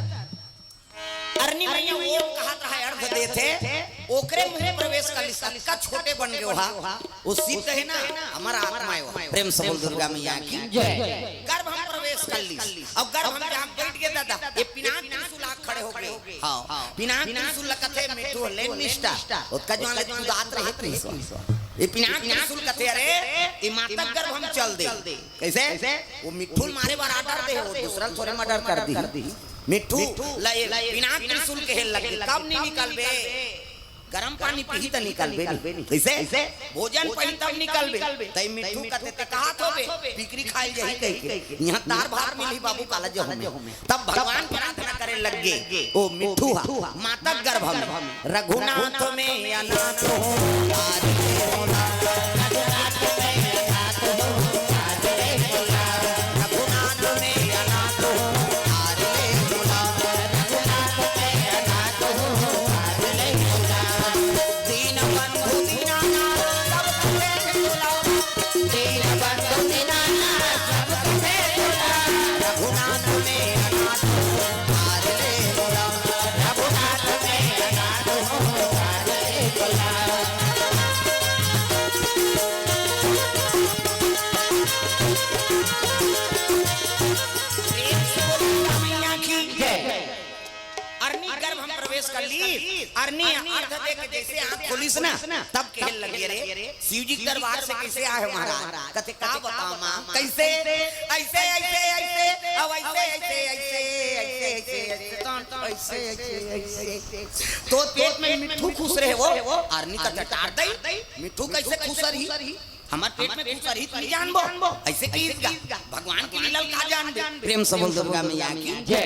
अरनी मैया ओम कहत रहा, अर्घ देथे, ओकरे मुंह में प्रवेश कर लिस, अतका छोटे बन गयो हा। वो सिद्ध है ना, हमारा आत्मा है वो। प्रेम से बोल दुर्गा मैया की जय। गर्भ हम प्रवेश कर लिस। अब गर्भ हम जहाँ बैठ गए दादा, ये पिनाक त्रिशूल आके खड़े हो गए। हाँ, पिनाक त्रिशूल लगत है, मिट्ठू लेन निष्ठा। ओतका जवान ले कुदात रहे त्रिशूल। ये पिनाक त्रिशूल कथे, अरे, ये माता गर्भ हम चल दे। कैसे? वो मिट्ठू ल मारे बर order दे, वो दूसरा ल थोड़े murder कर दी। मिट्ठू ल ये पिनाक त्रिशूल कहे लगे, कब नहीं निकलबे? गरम पानी पीही त निकलबे नहीं। कैसे? भोजन पाही तब निकलबे। तई मिट्ठू कथे, ते कहा थोबे, बिकरी खाए जाही कह के। यहाँ दार भात मिलही बाबू, काला जहूँ में। तब भगवान प्रार्थना करे लग गे, ओ मिट्ठू हा, माता गर्भ में, रघुनाथ में अनाथ हूँ, आज ले बुला। रघुनाथ में अनाथ हूँ, आज ले बुला। रघुनाथ में अनाथ हूँ, आज ले बुला। दीन बंधु दीनानाथ, सब कहे दुर्लभ। दीन बंधु दीनानाथ, सब कहे दुर्लभ। रघुनाथ में अनाथ हूँ, आज ले बुला। रघुनाथ में अनाथ हूँ, आज ले बुला। प्रेम से बोलो दुर्गा मैया की जय। अरनी गर्भ हम प्रवेश कर ली, अरनी अर्घ दे के जैसे आँख खोलिस ना, तब कहे लगे, अरे, शिव जी के दरबार से कैसे आए हो महाराज? कथे, का बताओ माँ, कैसे? ऐसे, ऐसे, ऐसे, अब ऐसे, ऐसे, ऐसे, ऐसे, ऐसे, ऐसे, तो ऐसे, ऐसे, ऐसे। तो पेट में मिट्ठू खुसरे वो, अरनी कथे, टार दई, मिट्ठू कैसे खुसरही? हमार पेट में खुसरही त नहीं जानबो। ऐसे कहिस गा, भगवान के लीला ल का जानबे? प्रेम से बोल दुर्गा मैया की जय।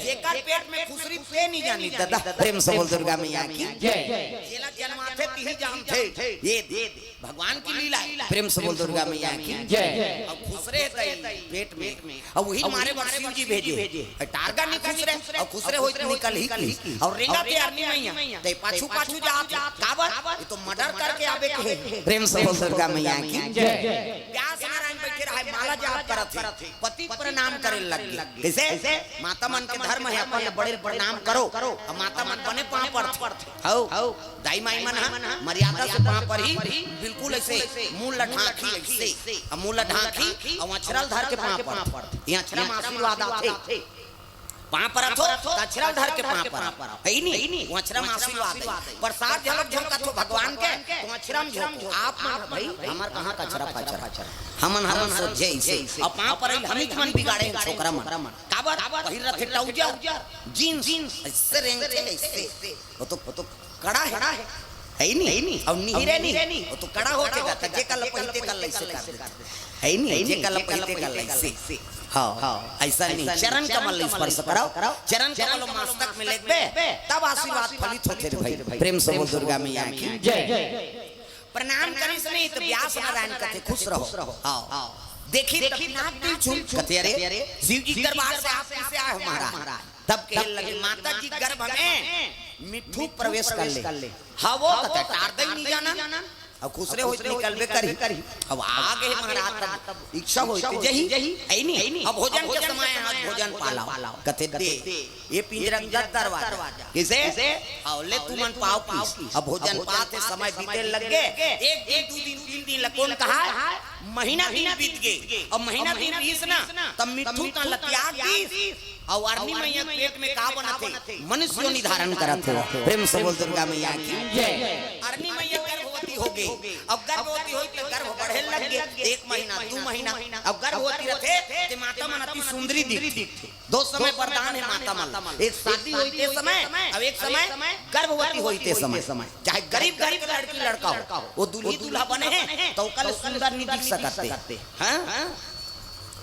जेकर पेट में खुसरी ते नहीं जानी दादा। प्रेम से बोल दुर्गा मैया की जय। जेला जन्माथे तिही जानथे। ये दे, भगवान की लीला है। प्रेम से बोल दुर्गा मैया की जय। अब खुसरे तई पेट में, अब वही मारे बर शिव जी भेजे। टारगा नहीं खुसरे, अब खुसरे होई त निकलही की। और रेंगा ते अरनी मैया, ते पाछू पाछू जात। काबर? ये तो murder करके आवे के हे। प्रेम से बोल दुर्गा मैया की जय। व्यास नारायण बैठे रहे, माला जाप करत हे, पति प्रणाम करे लग गे। कैसे? माता मन के धर्म है, अपन बड़े प्रणाम करो। अब माता मन बने पाँव पड़थे। हौ, दाई माई मन ह मर्यादा से पाँव पड़ही, बिल्कुल ऐसे मुँह ल ढांकही, ऐसे। अब मुँह ल ढांकही, अब अछरा ल धर के पाँव पड़थे। ये अछरा म आशीर्वाद आथे। पाँव परत हो, त अछरा ल धर के पाँव परत। है नी? वो अछरा म आशीर्वाद है। प्रसाद घलोक झोंकत हो भगवान के, तो अछरा म झोंको। आप मन ह भाई, हमर कहाँ का अछरा फछरा। हमन, हमन सोझे इसे। अब पाँव परई ल हमीच मन बिगाड़े हन छोकरा मन। काबर? पहिर रथे trouser, jeans, ऐसे रेंगथे, ऐसे। वो तो, वो तो कड़ा है। है ही नहीं। और निहिरे नहीं। वो तो कड़ा होथे गा, त जेकर ल पहिर तेकर ल ऐसे कर दे। है ही नहीं, जेकर ल पहिर तेकर ल ऐसे। हाँ, ऐसा नहीं। चरण कमल ल स्पर्श कराओ, चरण कमल ल मस्तक में लेगबे, तब आशीर्वाद फलित होथे रे भाई। प्रेम से बोल दुर्गा मैया की जय। प्रणाम करिस नहीं त व्यास नारायण कथे, खुश रहो। हाँ। देखी तब नाक दिल छुम कथे, अरे, शिव जी के दरबार से आप कैसे आए हो महाराज? तब कहे लगे, माता जी गर्भ में मिट्ठू प्रवेश कर ले। हाँ, वो कथे, टार दई नहीं जानन। अब खुसरे होई त निकलबे करही। अब आ गे महाराज, तब इच्छा होई त जही। है नहीं? अब भोजन के समय आज भोजन पालाओ। कथे, दे, ये पिंजरा के दरवाजा। किसे? आओ, ले तुमन पाओ पीस। अब भोजन पात हे, समय बीते लग गे। एक दिन, दू दिन, तीन दिन ल कोन कहा? महीना दिन बीत गे। अब महीना दिन बीस ना, तब मिट्ठू त ल त्याग दीस। अउ अरनी मैया के पेट में का बनत हे? मनुष्य योनि धारण करत हे। प्रेम से बोल दुर्गा मैया की जय। अरनी मैया गर्भवती हो गे। अब गर्भवती होई त गर्भ बढ़े लग गे। एक महीना, दू महीना। अब गर्भवती रथे, ते माता मन अति सुंदरी दिखथे। दो समय वरदान हे माता मन। एक शादी होई ते समय, अउ एक समय गर्भवती होई ते समय। चाहे गरीब घर के लड़की लड़का हो, वो दूल्ही दूल्हा बने हे, त ओकर ले सुंदर नहीं दिख सकत हे। हाँ?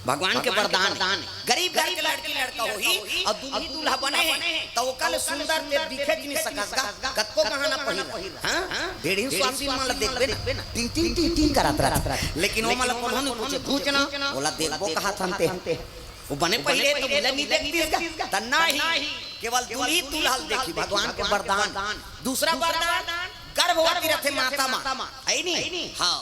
भगवान के वरदान हे। गरीब घर के लड़की लड़का होही अउ दूल्ही दूल्हा बने हे, त ओकर ले सुंदर ते दिखे नहीं सकस गा। कतको गहना पहिर, हाँ? भेड़िन स्वासिन मन ल देखबे ना, टिंग टिंग टिंग टिंग करत रहत। लेकिन ओमन ल कोनो नहीं पूछे, पूछ ना, ओला देखबो कहत हन ते। वो बने पहिरे त ओला नहीं देखतिस गा। त नहीं, केवल दूल्ही दूल्हा ल देखही, भगवान के वरदान। दूसरा वरदान, गर्भवती रथे माता मा, है नी? हाँ,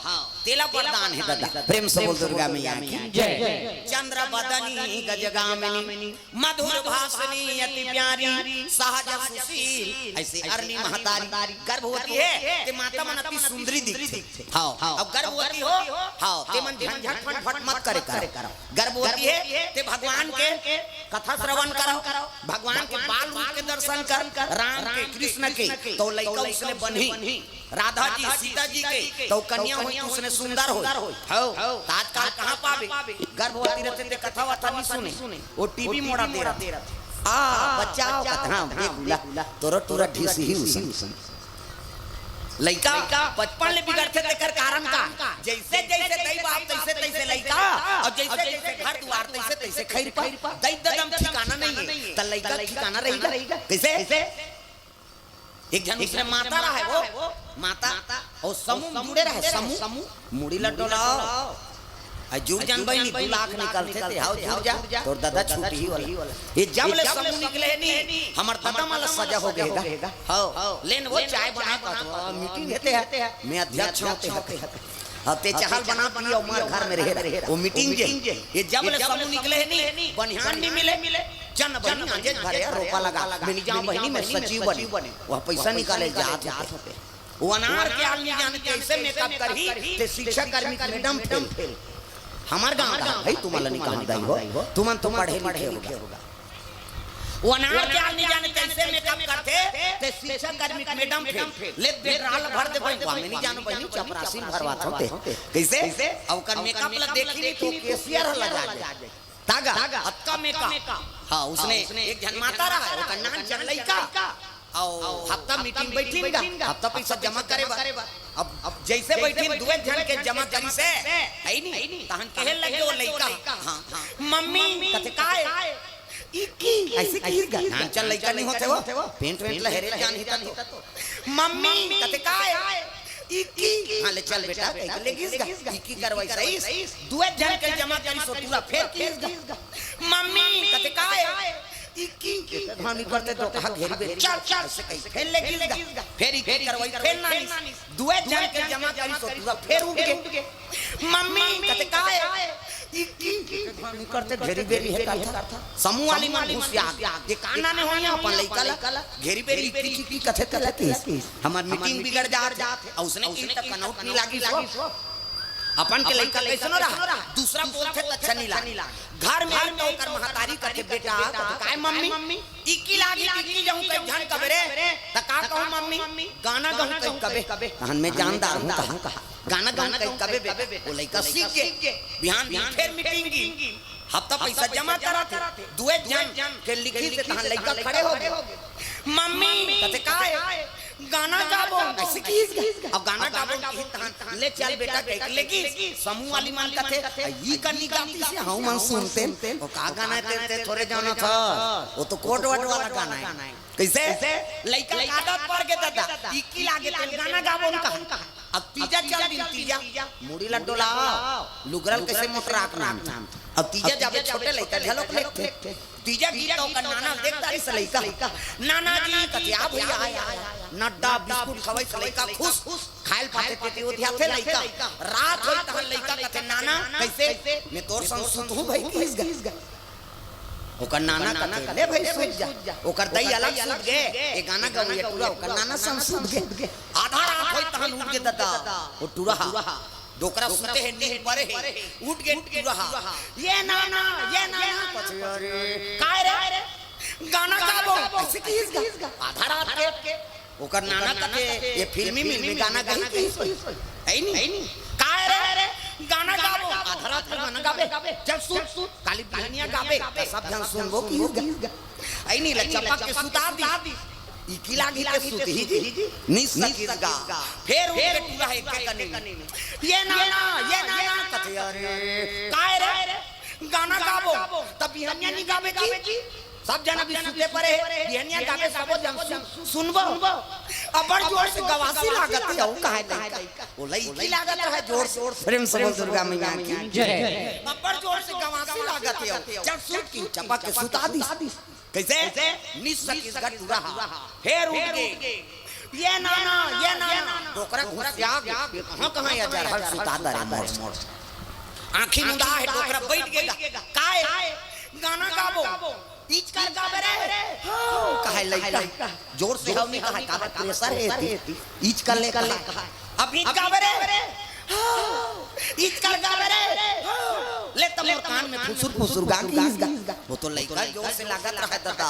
तेला वरदान हे ददा। प्रेम से बोल दुर्गा मैया की। जय। चंद्र बदनी गजगामिनी, मधुर भाषिणी अति प्यारी, सहज सुशील, अइसे अरनी महतारी। गर्भवती हे ते माता मन अति सुंदरी दिखथे। हाँ, अब गर्भवती हो, हाँ, ते मन झन झटपट मत करे करो। गर्भवती हे ते भगवान के कथा श्रवण करो, भगवान के बाल रूप के दर्शन कर, राम के, कृष्ण के, तो लइका उसने बनही। राधा जी, सीता जी के, तो कन्या होई, उसने सुंदर होई। हव, त आजकल कहाँ पाबे? गर्भवती रथे ते कथा वथा नी सुने, वो टीवी मोड़ा दे रथे। आ, बच्चा हो, कथा, हाँ, देख ला, तोरो टूरा ढीस ही उसन। लइका बचपन ले बिगड़थे, तेकर कारण का? जइसे जइसे दई बाप, तइसे तइसे लइका, अउ जइसे जइसे घर दुवार, तइसे तइसे खइरपा। दई ददा म ठिकाना नइ हे, त लइका ठिकाना रही गा। कइसे? एक झन उसने माता रहे वो, माता, अउ समूह म जुड़े रहे, समूह, मुड़ी ल डोलाव। अउ जुड़ जान बहिनी, दू लाख निकलथे ते, हव जुड़ जा, तोर ददा छूटही वाला। ये जब ले समूह निकले हे नी, हमर ददा मन ला सजा हो गे हे गा। हव, लेन वो चाय बना के, मीटिंग हे ते, मैं अध्यक्ष हों ते। अब ते चाय बना पी, अउ मार घर में रहे, वो मीटिंग जे। ये जब ले समूह निकले हे नी, बनिहान नी मिले, चन बहिनी आंजेच भरे रोपा लगा, मैं नी जांव बहिनी, मैं सचिव बनेंव। वो पइसा निकाले जात होथे। वो अनार के आल नी जाने कइसे मेकअप करही, ते शिक्षा कर्मी के मैडम फेल। हमर गांव का भाई, तुमन ला नी कहंव दई हो, तुमन तो पढ़े लिखे होगा। वो अनार के आल नी जाने कइसे मेकअप करथे, ते शिक्षा कर्मी के मैडम फेल। ले बेरा ल भर दे बहिनी, मैं नी जानंव बहिनी, चपरासी ल भरवाथंव ते। कइसे? अउ ओकर मेकअप ला देखही नी तो कैशियर ह लजा जाही। तागा, अतका मेकअप। हाँ, उसने एक झन माता रहे, ओकर नान झन लइका। अउ हफ्ता मीटिंग बइठिन गा, हफ्ता पइसा जमा करे बर। अब, अब जइसे बइठिन, दुए झन के जमा करिस हे, हइ नी? तहन कहे लगे वो लइका, हाँ, हाँ। मम्मी, कथे काय? इक्की। अइसे किहिस गा। हाँ, चल, लइका नइ होथे वो। पेंट वेंट ल हेरे जानही त तो। मम्मी, कथे काय? इक्की। हाँ, ले चल बेटा, कहिके लेगिस गा। इक्की करवाइस हे। दुए झन के जमा करिस, ओ टूरा फेर किहिस गा। मम्मी, कथे काय? इक्की। हाँ, नी करते तो कहा घेरी बेरी। चल, चल, अइसे कहिके फेर लेगिस गा। फेर इक्की करवाइस, फेर नानिस। दुए झन के जमा करिस, ओ टूरा फेर उठ गे। मम्मी, कथे काय? इक्की। हाँ, नी करते घेरी बेरी हे कथा। समूह वाली मन घुसिया गे। ये का नाने होइया अपन लइका ला? घेरी बेरी इक्की, इक्की कथे, कथे। हमर मीटिंग बिगड़ जात हे। अउ उसने किहिस त कनौत नी लागिस हो। अपन के लइका कइसनो रहा, दूसरा बोलथे त अच्छा नी लागे। घर में आही त ओकर महतारी कथे, "बेटा," कथे, "काय मम्मी?" "इक्की लागी, इक्की जहूं कहि झन कबे रे।" "त का कहूं मम्मी?" "गाना गहूं कहि कबे।" तहन मैं जानदार हूं कहा, गाना गहूं कहि कबे बेटा। वो लइका सीख गे। बिहान दिन फेर मीटिंग गिस। हफ्ता पइसा जमा करत हे। दुए झन के लिखिस हे, तहन लइका खड़े हो गे। मम्मी, कथे काय? गाना गाबो। अइसे किहिस गा। अब गाना गाबो किहिस तहन, ले चल बेटा, कहिके लेगिस। समूह वाली मन कथे, "अ, ई कनी गातिस हे, हमन सुनतेन।" ओ का गाना हे ते, ते थोरे जानथस। वो तो कोट वट वाला गाना हे। कइसे? लइका के आदत पड़ गे ददा। इक्की लागे ते गाना गाबो न कहा। अब तीजा चल दिन तीजा, मुड़ी ल डोलाव, लुगरा ल कइसे मोटरा के नाम था। अब तीजा जाबे छोटे लइका घलोक लेथे। तीजा गीत तो ओकर नाना ल देख डारिस लइका। "नाना जी," कथे, "आ भइया, आ, आ, आ।" नड्डा बिस्कुट खवाइस लइका खुश, खाय ल पाथे तेती ओधियाथे लइका। रात होय तहन लइका कथे, "नाना, कइसे?" "मैं तोर संग सुतहूं भई," किहिस गा। ओकर नाना कथे, "ले भई, सुत जा।" ओकर दई अलग सुत गे, ए गाना गवइया टूरा, ओकर नाना संग सुत गे। आधा रात होय तहन उठ गे ददा, ओ टूरा हा। डोकरा सुते हे, नींद परे हे, उठ गे टूरा हा। "ये नाना, ये नाना," कथे, "अरे, काय रे? गाना गाबो।" अइसे किहिस गा। आधा रात के। ओकर नाना कथे, "ये फिल्मी मिल में गाना गाही किहिस होही।" हइ नी? "काय रे? गाना गाबो।" आधा रात के गाना गाबे। "चल सुत, सुत। काली बिहनिया गाबे, त सब झन सुनबो किहिस गा।" हइ नी, ल चपक के सुता दिस। इक्की लागी के सुतही जी, नी सकिस गा। फेर उठ के टूरा हा एके कनी में, "ये नाना, ये नाना," कथे, "अरे, काय रे? गाना गाबो, त बिहनिया नी गाबे जी?" सब झन अभी सुते परे हे, बिहनिया गाबे सबो झन सुन-, सुनबो। अब्बड़ जोर से गवासी लागत हे, अउ कहे लइका। ओ लइकी लागत हे जोर से। प्रेम से बोल दुर्गा मैया की जय। अब्बड़ जोर से गवासी लागत हे, चल सुत किहिस, चपक के सुता दिस। कइसे? नी सकिस गा टूरा हा। फेर उठ गे। ये नाना, ये नाना। डोकरा घुसिया गे। कहाँ, कहाँ ये जरहल सुता दरे मोर। आँखी मुंदा हे, डोकरा बइठ गे गा। काय? गाना गाबो। इच कर गाबे रे। हाँ, कहे लइका। जोर से हव नी कहे, काबर pressure हे एती। इच कर ले कहे। अब इच गाबे रे। हाँ, इच कर गाबे रे। ले त मोर कान में फुसुर फुसुर गा गिस गा। वो तो लइका जोर से लागत रहे दादा।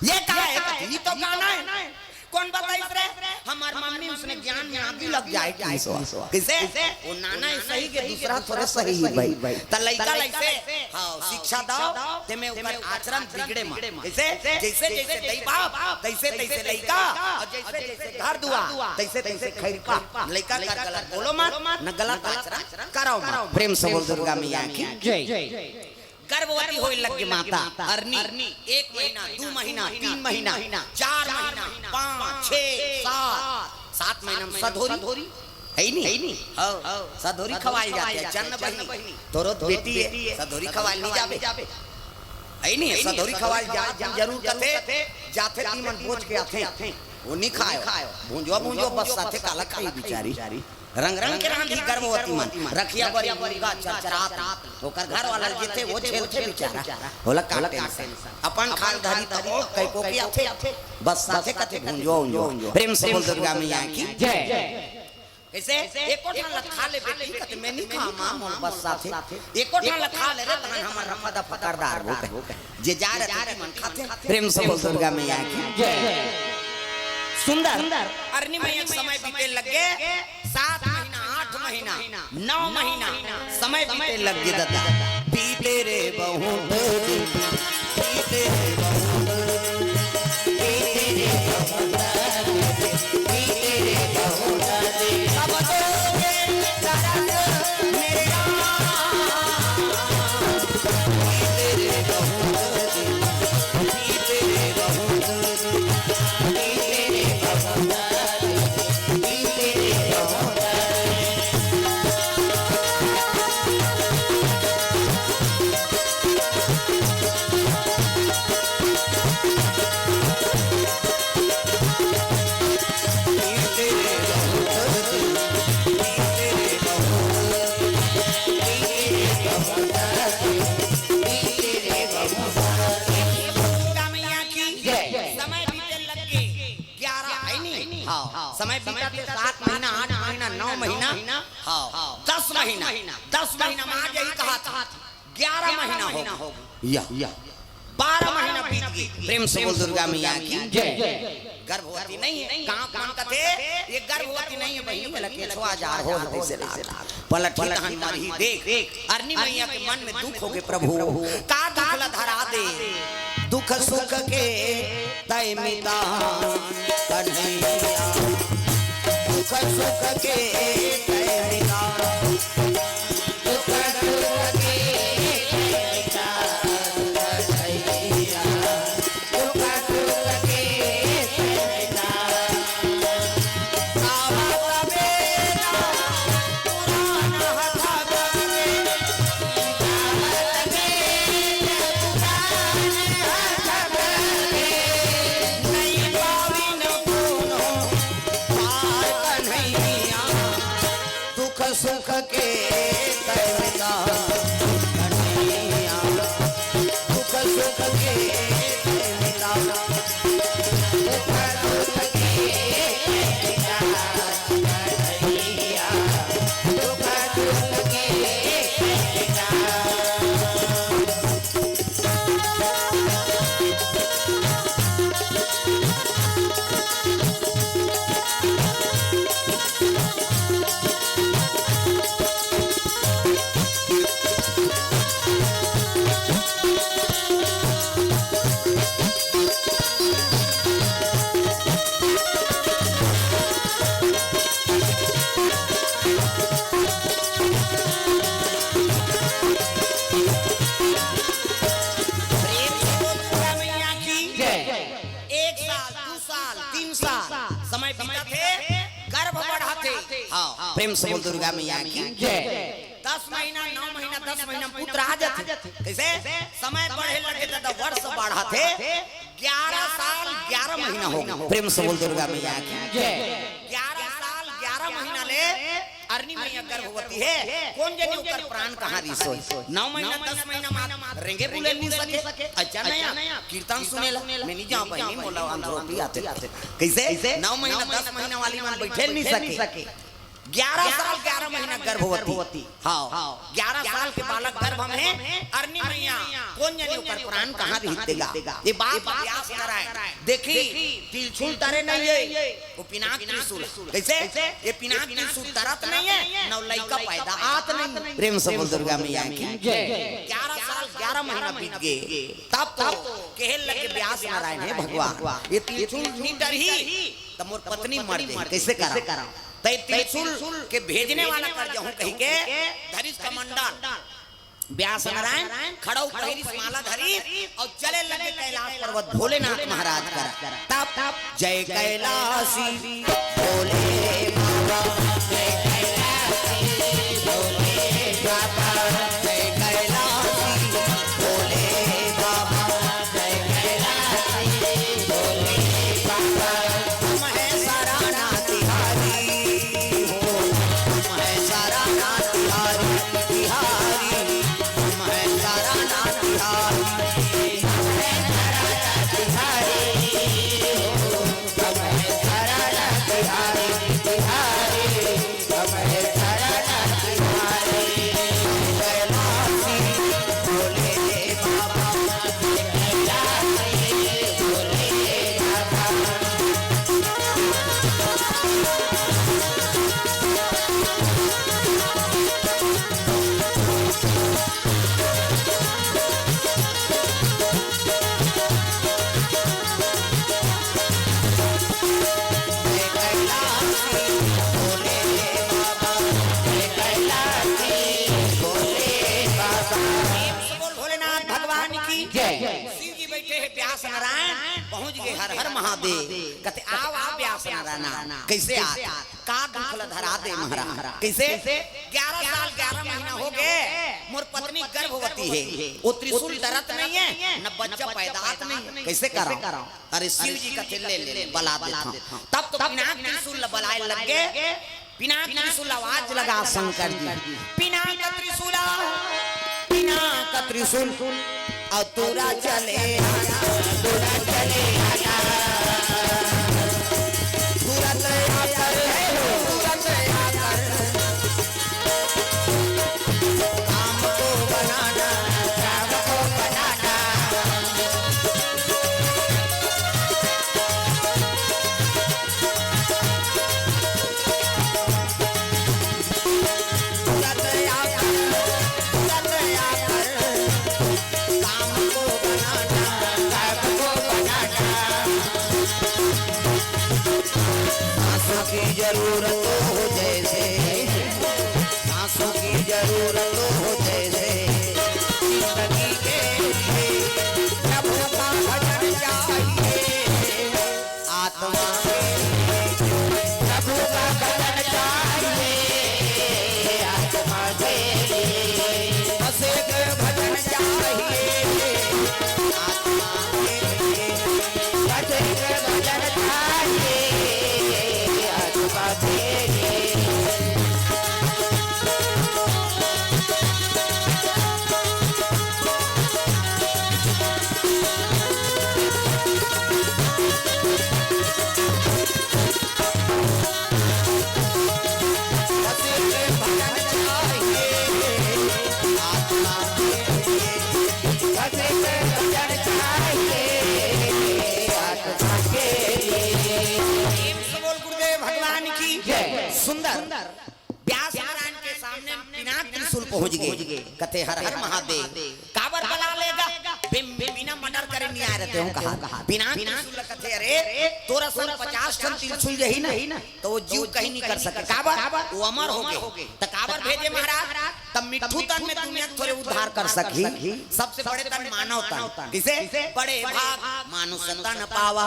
ये का हे? ये तो गाना हे। कोन बताइस रे? हमर मम्मी उसने ज्ञान में आगी लग जाए कि इसवा। कइसे? वो नाना हे सही के दूसरा थोरे सही ही भाई। त लइका लइसे, हाँ, शिक्षा दव, तेमे ओकर आचरण बिगड़े मत। कइसे? जइसे जइसे दई बाप, तइसे तइसे लइका, अउ जइसे जइसे घर दुआर, तइसे तइसे खइरका। लइका कर गलत बोलो मत, न गलत आचरण करव मत। प्रेम से बोल दुर्गा मैया की जय। गर्भवती होए लग गे माता अरनी, एक महीना, दू महीना, तीन महीना, चार महीना, पाँच, छे, सात, सात महीना में सधोरी, हे नी? हव, सधोरी खवाल जाथे, चन्न बहिनी, तोरो बेटी हे, सधोरी खवाल नी जाबे, हे नी? सधोरी खवाल जा, जरूर कथे, जाथे तीमन बोझ के आथे, वो नी खाय, भुंजवा भुंजवा बस्साथे, काला खाही बिचारी। रंग रंग के रांधी गर्भवती मन, रखिया बरी मुर्गा चरचरात, ओकर घर वाला जेथे वो झेलथे बिचारा, ओला का tension। अपन खाल धरी त ओ कइको के आथे, बस्साथे कथे भुंजो उंजो। प्रेम से बोल दुर्गा मैया की जय। कइसे? एको ठन ल खा ले बेटी, कथे मैं नी खांव माँ, मोला बस्साथे। एको ठन ल खा ले रे, तहन हमर रफा दफा कर डारबो। जे जा रहे मन खाथे। प्रेम से बोल दुर्गा मैया की जय। सुंदर। अरनी मैया के समय बीते लग गे, सात महीना, आठ महीना, नौ महीना समय बीते लग गे दादा। बीते रे बहुत दिन, बीते रे बहुत दिन, बीते रे बहुत दिन, बीते रे बहुत दिन। अब तो ये दर्द मेरा दुर्गा मैया की जय। समय बीते लग गे ग्यारह, हे नी? हाँ। समय बीतत हे सात महीना, आठ महीना, नौ महीना, हाँ। दस महीना, दस महीना में आ जाही कहा था, ग्यारह महीना हो गे। या, या। बारह महीना बीत गे। प्रेम से बोल दुर्गा मैया की जय। गर्भवती नहीं हे, गाँव मन कथे, ये गर्भवती नहीं हे बहिनी, बोला केछवा जार हो, तइसे लाग। पलट ही तहन मरही देख। अरनी मैया के मन में दुख हो गे, प्रभु, का दुख ला धरा दे, दुख सुख के तय मिता कन्हैया, दुख सुख के तय मिता। दुख सुख के तय मिता कन्हैया, दुख सुख के तय मिता, दुख सुख के तय मिता कन्हैया, दुख सुख के तय मिता। प्रेम से बोल दुर्गा मैया की जय। एक साल, दू साल, तीन साल समय बीतत हे, गर्भ बढ़त हे। हाँ, प्रेम से बोल दुर्गा मैया की जय। दस महीना, नौ महीना, दस महीना में पुत्र आ जाथे। कइसे? समय बढ़े लगे त वर्ष बढ़त हे। ग्यारह साल ग्यारह महीना हो गे। प्रेम से बोल दुर्गा मैया की। ग्यारह साल ग्यारह महीना ले अरनी मैया गर्भवती हे। कोन जनी ओकर प्राण कहाँ रिहिस होही? नौ महीना, दस महीना मा रेंगे बुले नइ सके। अच्छा नया कीर्तन सुने ला, मैं नइ जांव बहिनी, मोला अंधरोपी आथे। कइसे? नौ महीना, दस महीना वाली मन बइठे नइ सके। ग्यारह साल ग्यारह महीना गर्भवती। हाँ, ग्यारह साल के बालक गर्भ म हे। अरनी मैया, कोन जनी ओकर प्राण कहाँ रिहिस तेला। ये बात व्यास नारायण देखिस, त्रिशूल तरे नइ हे, वो पिनाक त्रिशूल। कइसे? ये पिनाक त्रिशूल तरत नइ हे, न लइका पैदा आत नइ हे। प्रेम से बोल दुर्गा मैया की। ग्यारह साल ग्यारह महीना बीत गे, तब तो कहे लगे व्यास नारायण, हे भगवान, ये त्रिशूल नइ टरही त मोर पत्नी मर जाही, कइसे करंव? तैं त्रिशूल के भेजने वाला कर जाहूं कहिके धरिस कमंडल। व्यास नारायण खड़ाऊ पहिरिस, माला धरिस अउ चले लगे कैलाश पर्वत भोलेनाथ महाराज करा। तब जय कैलाशी भोले बाबा, जय कैलाशी भोले बाबा, जय कैलाशी भोले बाबा, जय कैलाशी भोले बाबा। हम हैं शरणा तिहारी हो, हम हैं शरणा तिहारी, तिहारी, हम हैं शरणा तिहारी, हम हैं शरणा तिहारी हो, हम हैं शरणा तिहारी, तिहारी। प्रेम से बोल भोलेनाथ भगवान की जय। शिव जी बैठे हे, व्यास नारायण पहुंच गे। हर हर महादेव। कथे, "आव, आव व्यास नारायण, कइसे आत? का दुख ल धरा दे महाराज?" कइसे? "ग्यारह साल ग्यारह महीना हो गे, मोर पत्नी गर्भवती हे, वो त्रिशूल टरत नइ हे, न बच्चा पैदा आत नइ हे, कइसे करंव?" अरे शिव जी कथे, "ले, ले, ले, बला देथंव।" तब तो पिनाक त्रिशूल ल बलाय लग गे। पिनाक त्रिशूल आवाज लगा शंकर जी, "पिनाक त्रिशूला, पिनाक त्रिशूल, अउ तुरा चले आना, तुरा चले आना, तुरंत आकर है हो, तुरंत आकर काम को बनाना, काम को बनाना।" सांसों की जरूरत हो जैसे, सांसों की जरूरत हो जैसे, जिंदगी के लिए प्रभु का भजन चाहिए। आत्मा के लिए प्रभु का भजन चाहिए, आत्मा के लिए बस एक भजन चाहिए, आत्मा के लिए बस एक भजन चाहिए, आत्मा के लिए। प्रेम से बोल गुरुदेव भगवान की जय। सुंदर। व्यास नारायण के सामने पिनाक त्रिशूल पहुंच गे। कथे, "हर हर महादेव।" "काबर बला लेगा?" "बिम-, बिम-, बिना मर्डर करे नइ आय रहते हो," कहा। पिनाक त्रिशूल कथे, "अरे, तोर असन पचास ठन त्रिशूल जही ना, त वो जीव कहीं नइ कर सके।" "काबर?" "वो अमर हो गे।" "त काबर भेजे महाराज?" "तब मिट्ठू तन में दुनिया थोरे उद्धार कर सकही, सबसे बड़े तन मानव तन।" किसे? "बड़े भाग मानुष तन पावा,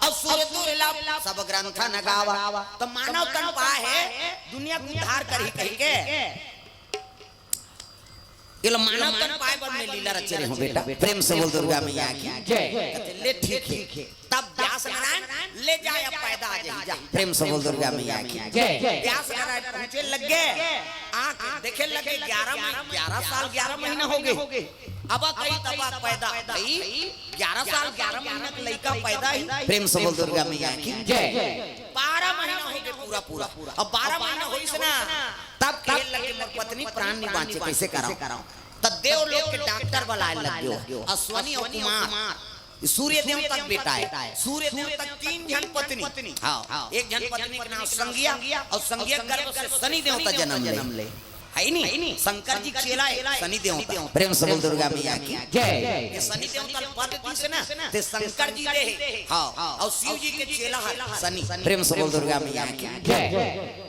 असुर दुर्लभ सब ग्रंथन गावा।" त मानव तन पाए हे, दुनिया के उद्धार करही कहिके। एला मानव तन पाए बर मैं लीला रचे रहे हूँ बेटा। प्रेम से बोल दुर्गा मैया की जय। कहते, ले ठीक है। तब व्यास नारायण ले जाए, अब पैदा आ जाए। प्रेम से बोल दुर्गा मैया की जय। व्यास नारायण पहुंचे लग गए, आंख देखे लग गए, ग्यारह मही-, ग्यारह साल ग्यारह महीना हो गए। अब कही तब पैदा भई, ग्यारह साल ग्यारह महीना के लइका पैदा ही। प्रेम से बोल दुर्गा मैया की जय। बारह महीना हो गए पूरा पूरा। अब बारह महीना होइस ना, तब कहे लगे, मोर पत्नी प्राण नहीं बांचे, कैसे कराऊं? तब देव लोग के डॉक्टर बलाए लग गयो। अश्वनी और कुमार, सूर्य देवता के बेटा है। सूर्य देवता के तीन झन पत्नी। हाँ, एक झन पत्नी के नाम संगिया, और संगिया गर्भ से शनि देवता जन्म ले। है नी? शंकर जी चेला है शनि देवता। प्रेम से बोल दुर्गा मैया की जय। ये शनि देवता पद दिस ना, ते शंकर जी दे है। हाँ, और शिव जी के चेला है शनि। प्रेम से बोल दुर्गा मैया की जय।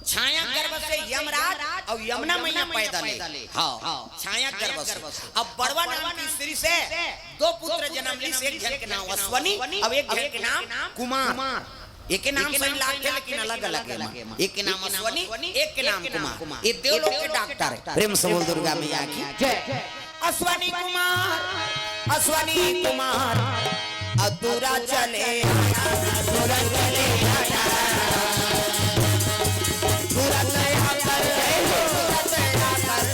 छाया गर्भ से यमराज और यमुना मैया पैदा ले। हाँ, छाया गर्भ से। अब बड़वा नाम की स्त्री से दो पुत्र जन्म ली, एक झन के नाम अश्वनी और एक झन के नाम कुमार। एक नाम सही लागथे, लेकिन अलग अलग है। एक के नाम अश्वनी, एक के नाम कुमार। ये देव लोग के डॉक्टर है। प्रेम से बोल दुर्गा मैया की जय। अश्वनी कुमार, अश्वनी कुमार, अधूरा चले, अधूरा चले, तुरंत आकर, तुरंत आकर,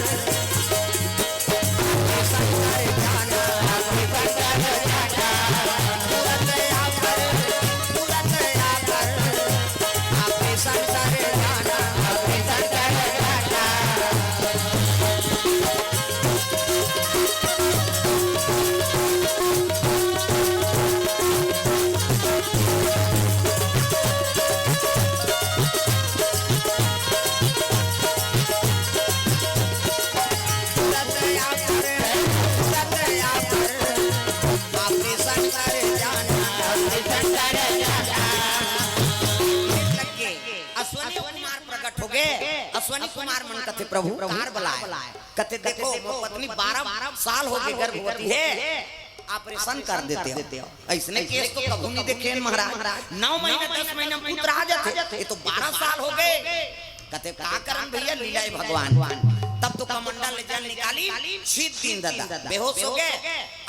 शंकर जाना, शंकर जाना, तुरंत आकर, तुरंत आकर, शंकर जाना, शंकर जाना। अश्वनी कुमार प्रकट हो गए। अश्वनी कुमार मन कथे, प्रभु कार बलाए। कथे, देखो, मोर पत्नी बारह साल हो गए गर्भवती है, ऑपरेशन कर देते हो। ऐसने केस तो कभू नहीं देखे महाराज। नौ महीना, दस महीना में पुत्र आ जाते, ये तो बारह साल हो गए। कथे, का करन भैया, लीला है भगवान। तब तो कमंडल ले जल निकाली, छीत दिन दादा, बेहोश हो गए।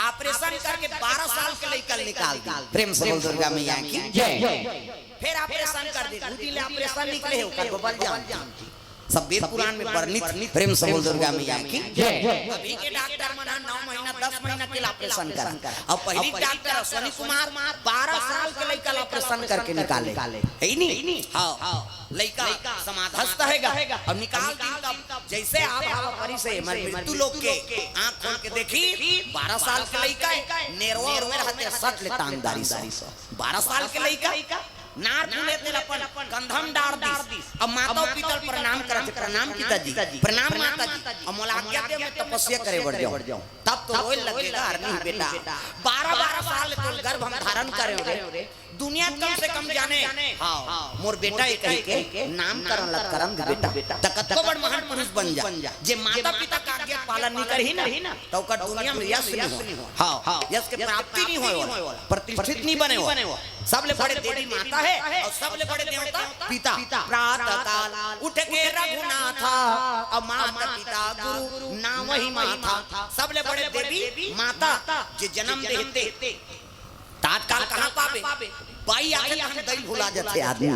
ऑपरेशन करके बारह साल के लइका निकाल दी। प्रेम से बोल दुर्गा मैया की जय। फिर ऑपरेशन कर दे, दू दिन ले ऑपरेशन निकले हो, कर बबल जान। सब वेद पुराण में वर्णित। प्रेम से बोल दुर्गा मैया की जय। अभी के डॉक्टर मन ह नौ महीना, दस महीना के ऑपरेशन कर, अब पहली डॉक्टर अश्वनी कुमार बारह साल के लइका ला ऑपरेशन करके निकाले, है नी? हाँ, लइका समाधस्थ हैगा, अब निकाल दी तब जैसे आप हवा परी से मर मृत्यु लोक के आंख खोल के देखी, बारह साल के लइका है, नेरवा उरवे रहते सट ले तांगदारी से। बारह साल के लइका नार फूले तेल अपन कंधम डार दिस। अब माता पिता ल प्रणाम करत हे, "प्रणाम पिताजी, प्रणाम माताजी, अब मोला आज्ञा दे, मैं तपस्या करे बर जाऊं।" तब तो रोए लगेगा, "अरे नहीं बेटा, बारह बारह साल तोर गर्भ हम धारण करे हो रे, दुनिया कम से कम जाने, हाँ, मोर बेटा ये कह के नामकरण ला करन दे बेटा, त कतको बड़ महान पुरुष बन जा, जे माता पिता का आज्ञा पालन नहीं करही ना, त ओकर दुनिया में यश नहीं हो, हाँ, यश के प्राप्ति नहीं होए वाला, प्रतिष्ठित नहीं बने हो।" सबले बड़े देवी माता है और सबले बड़े देवता पिता। प्रातः काल उठ के रघुनाथा, और माता पिता गुरु नावहि माथा। सबले बड़े देवी माता जे जन्म देते। तत्काल कहाँ पाबे? बाई आगे त हम दई भुला जाथे आदमी।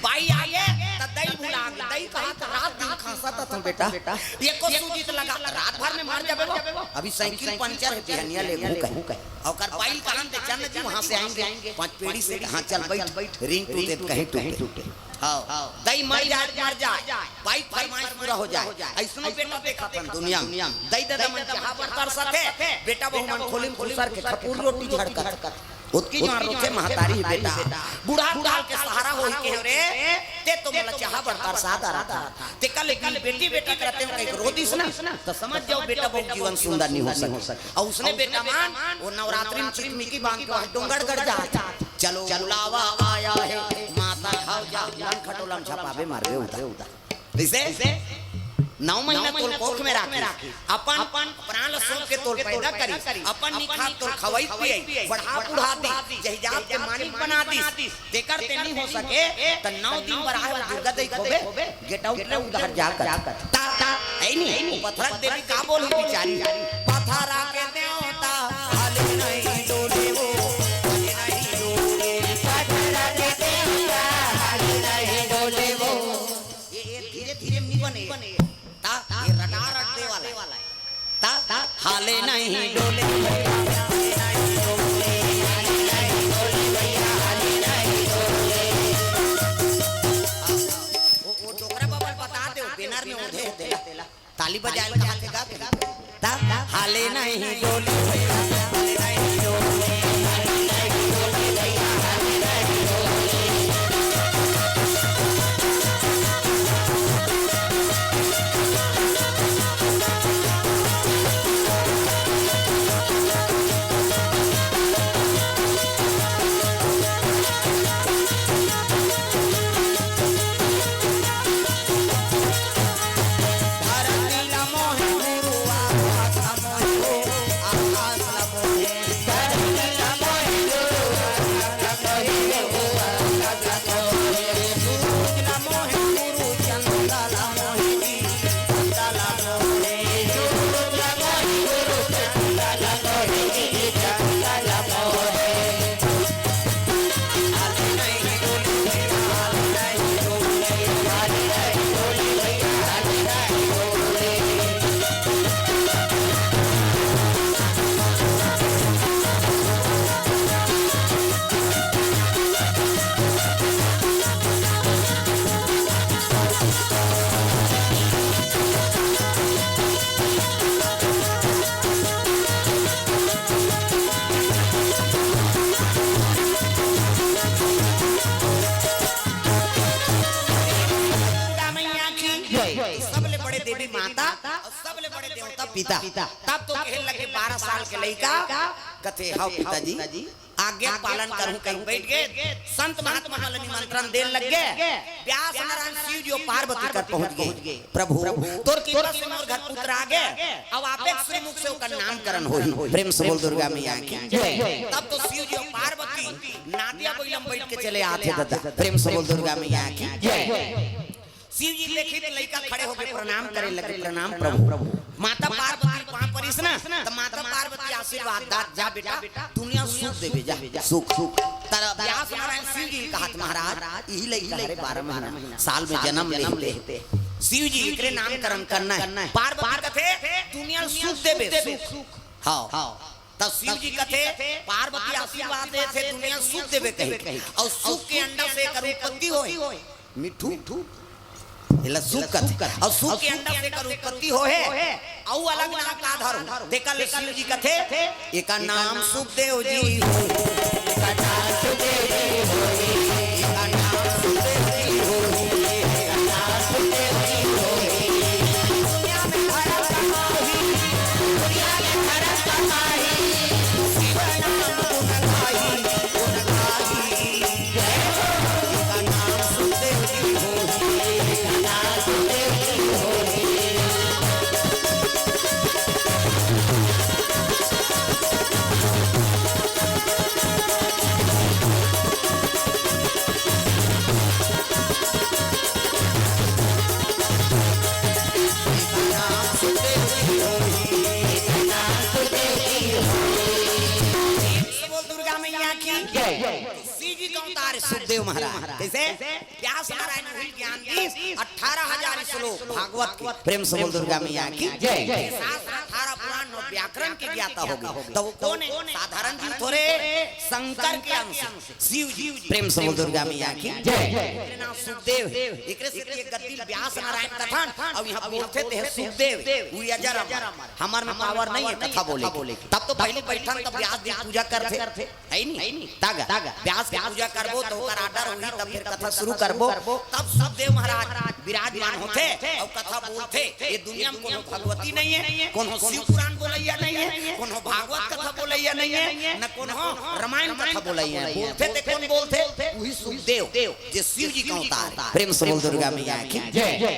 बाई आगे त दई भुला गे। दई कहाँ त रात दिन खांसत हन बेटा। एको सूजित लगा, रात भर में मर जाबे वो। अभी साइकिल पंचर है, बिहनिया ले घूम कहीं। ओकर बाई कहन दे, "चल जी, वहाँ से आएंगे, पाँच पेड़ी से।" "हाँ, चल बैठ, रिंग टूटे त कहीं टूटे।" हाँ, दई मर जाए, मर जाए, बाई फरमाइश पूरा हो जाए। ऐसनो बेटा देखत हन दुनिया में। दई ददा मन चाहा बर तरसत हे, बेटा बहू मन खोली में खुसर के खपूर रोटी झड़कत। ओतकी जुवार रोथे महतारी बेटा, बूढ़ा काल के सहारा होही कहे रे, ते तो मोला चाहा बर तरसा डारत हस। तेकर ले बेटी बेटी करत हंव कहिके रो दिस ना, त समझ जाओ बेटा बहू जीवन सुंदर नहीं हो सके। और उसने बेटा मन वो नवरात्रि में चिकमिकी बांध के वहाँ डोंगरगढ़ जात हे। "चलो बुलावा आया है, माता खाओ जा।" लन खटोला में झपाबे मारबे उदा। जैसे नौ महीना तोल कोख में राखी, अपन प्राण ला सौंप के तोर पैदा करिस, अपन निखात तोर खवई पियई, बढ़ा बुढ़ा दिस, जहिजात के मालिक बना दिस, तेकर ते नी हो सके, त नौ दिन बर आए ओ दुर्गा दई खोबे, get out ले उधर जाकर। ता, ता, है नी, पथरा के देवी का बोलही बिचारी, पथरा के देवता, हाले नहीं डोले वो, हाले नहीं डोले, पथरा के देवता, हाले नहीं डोले वो। ये, ये धीरे धीरे नी बने, ता, ये रटा रट दे वाला है। ता, ता, हाले नहीं डोले भैया, हाले नहीं डोले, हाले नहीं डोले भैया, हाले नहीं डोले। वो, वो डोकरा बाबा बता दे, वो banner में ओढ़े होते ला। ताली बजाए ला कहा थे गा? ता, ता, हाले नहीं डोले भैया, हाले नहीं डोले, हाले नहीं डोले भैया, हाले नहीं डोले। दुर्गा मैया की जय। सबले बड़े देवी माता अउ सबले बड़े देवता पिता। तब तो कहे लगे बारह साल के लइका, कथे, "हव पिताजी, आज्ञा पालन करहूं," कहि बइठ गे। संत महात्मा मन ल निमंत्रण देन लग गे। व्यास नारायण शिव जी अउ पार्वती कर पहुंच गे। "प्रभु, तोर कृपा से मोर घर पुत्र आ गे, अब आपे के श्रीमुख से ओकर नामकरण होही।" प्रेम से बोल दुर्गा मैया की जय। तब तो शिव जी अउ पार्वती नादिया बइला म बइठ के चले आथे दादा। प्रेम से बोल दुर्गा मैया की जय। शिव जी देखिस त लइका खड़े होके प्रणाम करे लगे, "प्रणाम प्रभु।" माता पार्वती पांव परिस ना, त माता पार्वती आशीर्वाद दात, "जा बेटा, दुनिया सुख देबे, जा, सुख।" त व्यास नारायण शिव जी ल कहत, "महाराज, इही लइका हरे बारह महीना, साल में जनम लेहे ते। शिव जी एकरे नामकरण करना हे।" पार्वती कथे, "दुनिया सुख देबे, सुख।" हव। त शिव जी कथे, पार्वती आशीर्वाद देथे, दुनिया सुख देबे कहिके। अउ सुख के अंडा से एकर उत्पत्ति होय। मिट्ठू, एला सुख कथे। अउ सुख के अंडा से एकर उत्पत्ति होहे। अउ अलग नाम का धरो? तेकर ले शिव जी कथे, "एकर नाम सुखदेव जी हो।" एकर नाम सुखदेव जी हो। एकर नाम सुखदेव जी हो। एकर नाम सुखदेव जी हो। दुनिया में धरम कमाही, दुनिया में धरम कमाही, शिव नाम गुण गाही, गुण गाही। बोल दुर्गा मैया की जय। शिव जी का अवतार सुखदेव महाराज। कैसे? व्यास नारायण उही ल ज्ञान दीस, अठारह हजार श्लोक भागवत के। प्रेम से बोल दुर्गा मैया की जय। शास्त्र अठारह पुराण अउ व्याकरण के ज्ञाता होगे। त ओ कोन हे? साधारण जीव थोरे, शंकर के अंश, शिव जी। प्रेम से बोल दुर्गा मैया की जय। एकरे नाम सुखदेव हे। एकरे सेती ए गद्दी ल व्यास नारायण कथन, अउ इहां बोलथे ते हे सुखदेव। उ अजर अमर। हमर में पावर नइ हे कथा बोले के। तब तो पहिली बइठन, तब व्यास जी पूजा करथे। हे नी? तागा, तागा। व्यास के पूजा करबो, त ओकर order होही, तब फेर कथा शुरू करबो। तब सुखदेव महाराज विराजमान होथे अउ कथा बोलथे। ए दुनिया में कोनो भगवती नइ हे, कोनो शिव पुराण बोलइया नइ हे, कोनो भागवत कथा बोलइया नइ हे, न कोनो रामायण कथा बोलइया हे। बोलथे ते कोन बोलथे? उही सुखदेव, जे शिव जी का अवतार हे। प्रेम से बोल दुर्गा मैया की जय।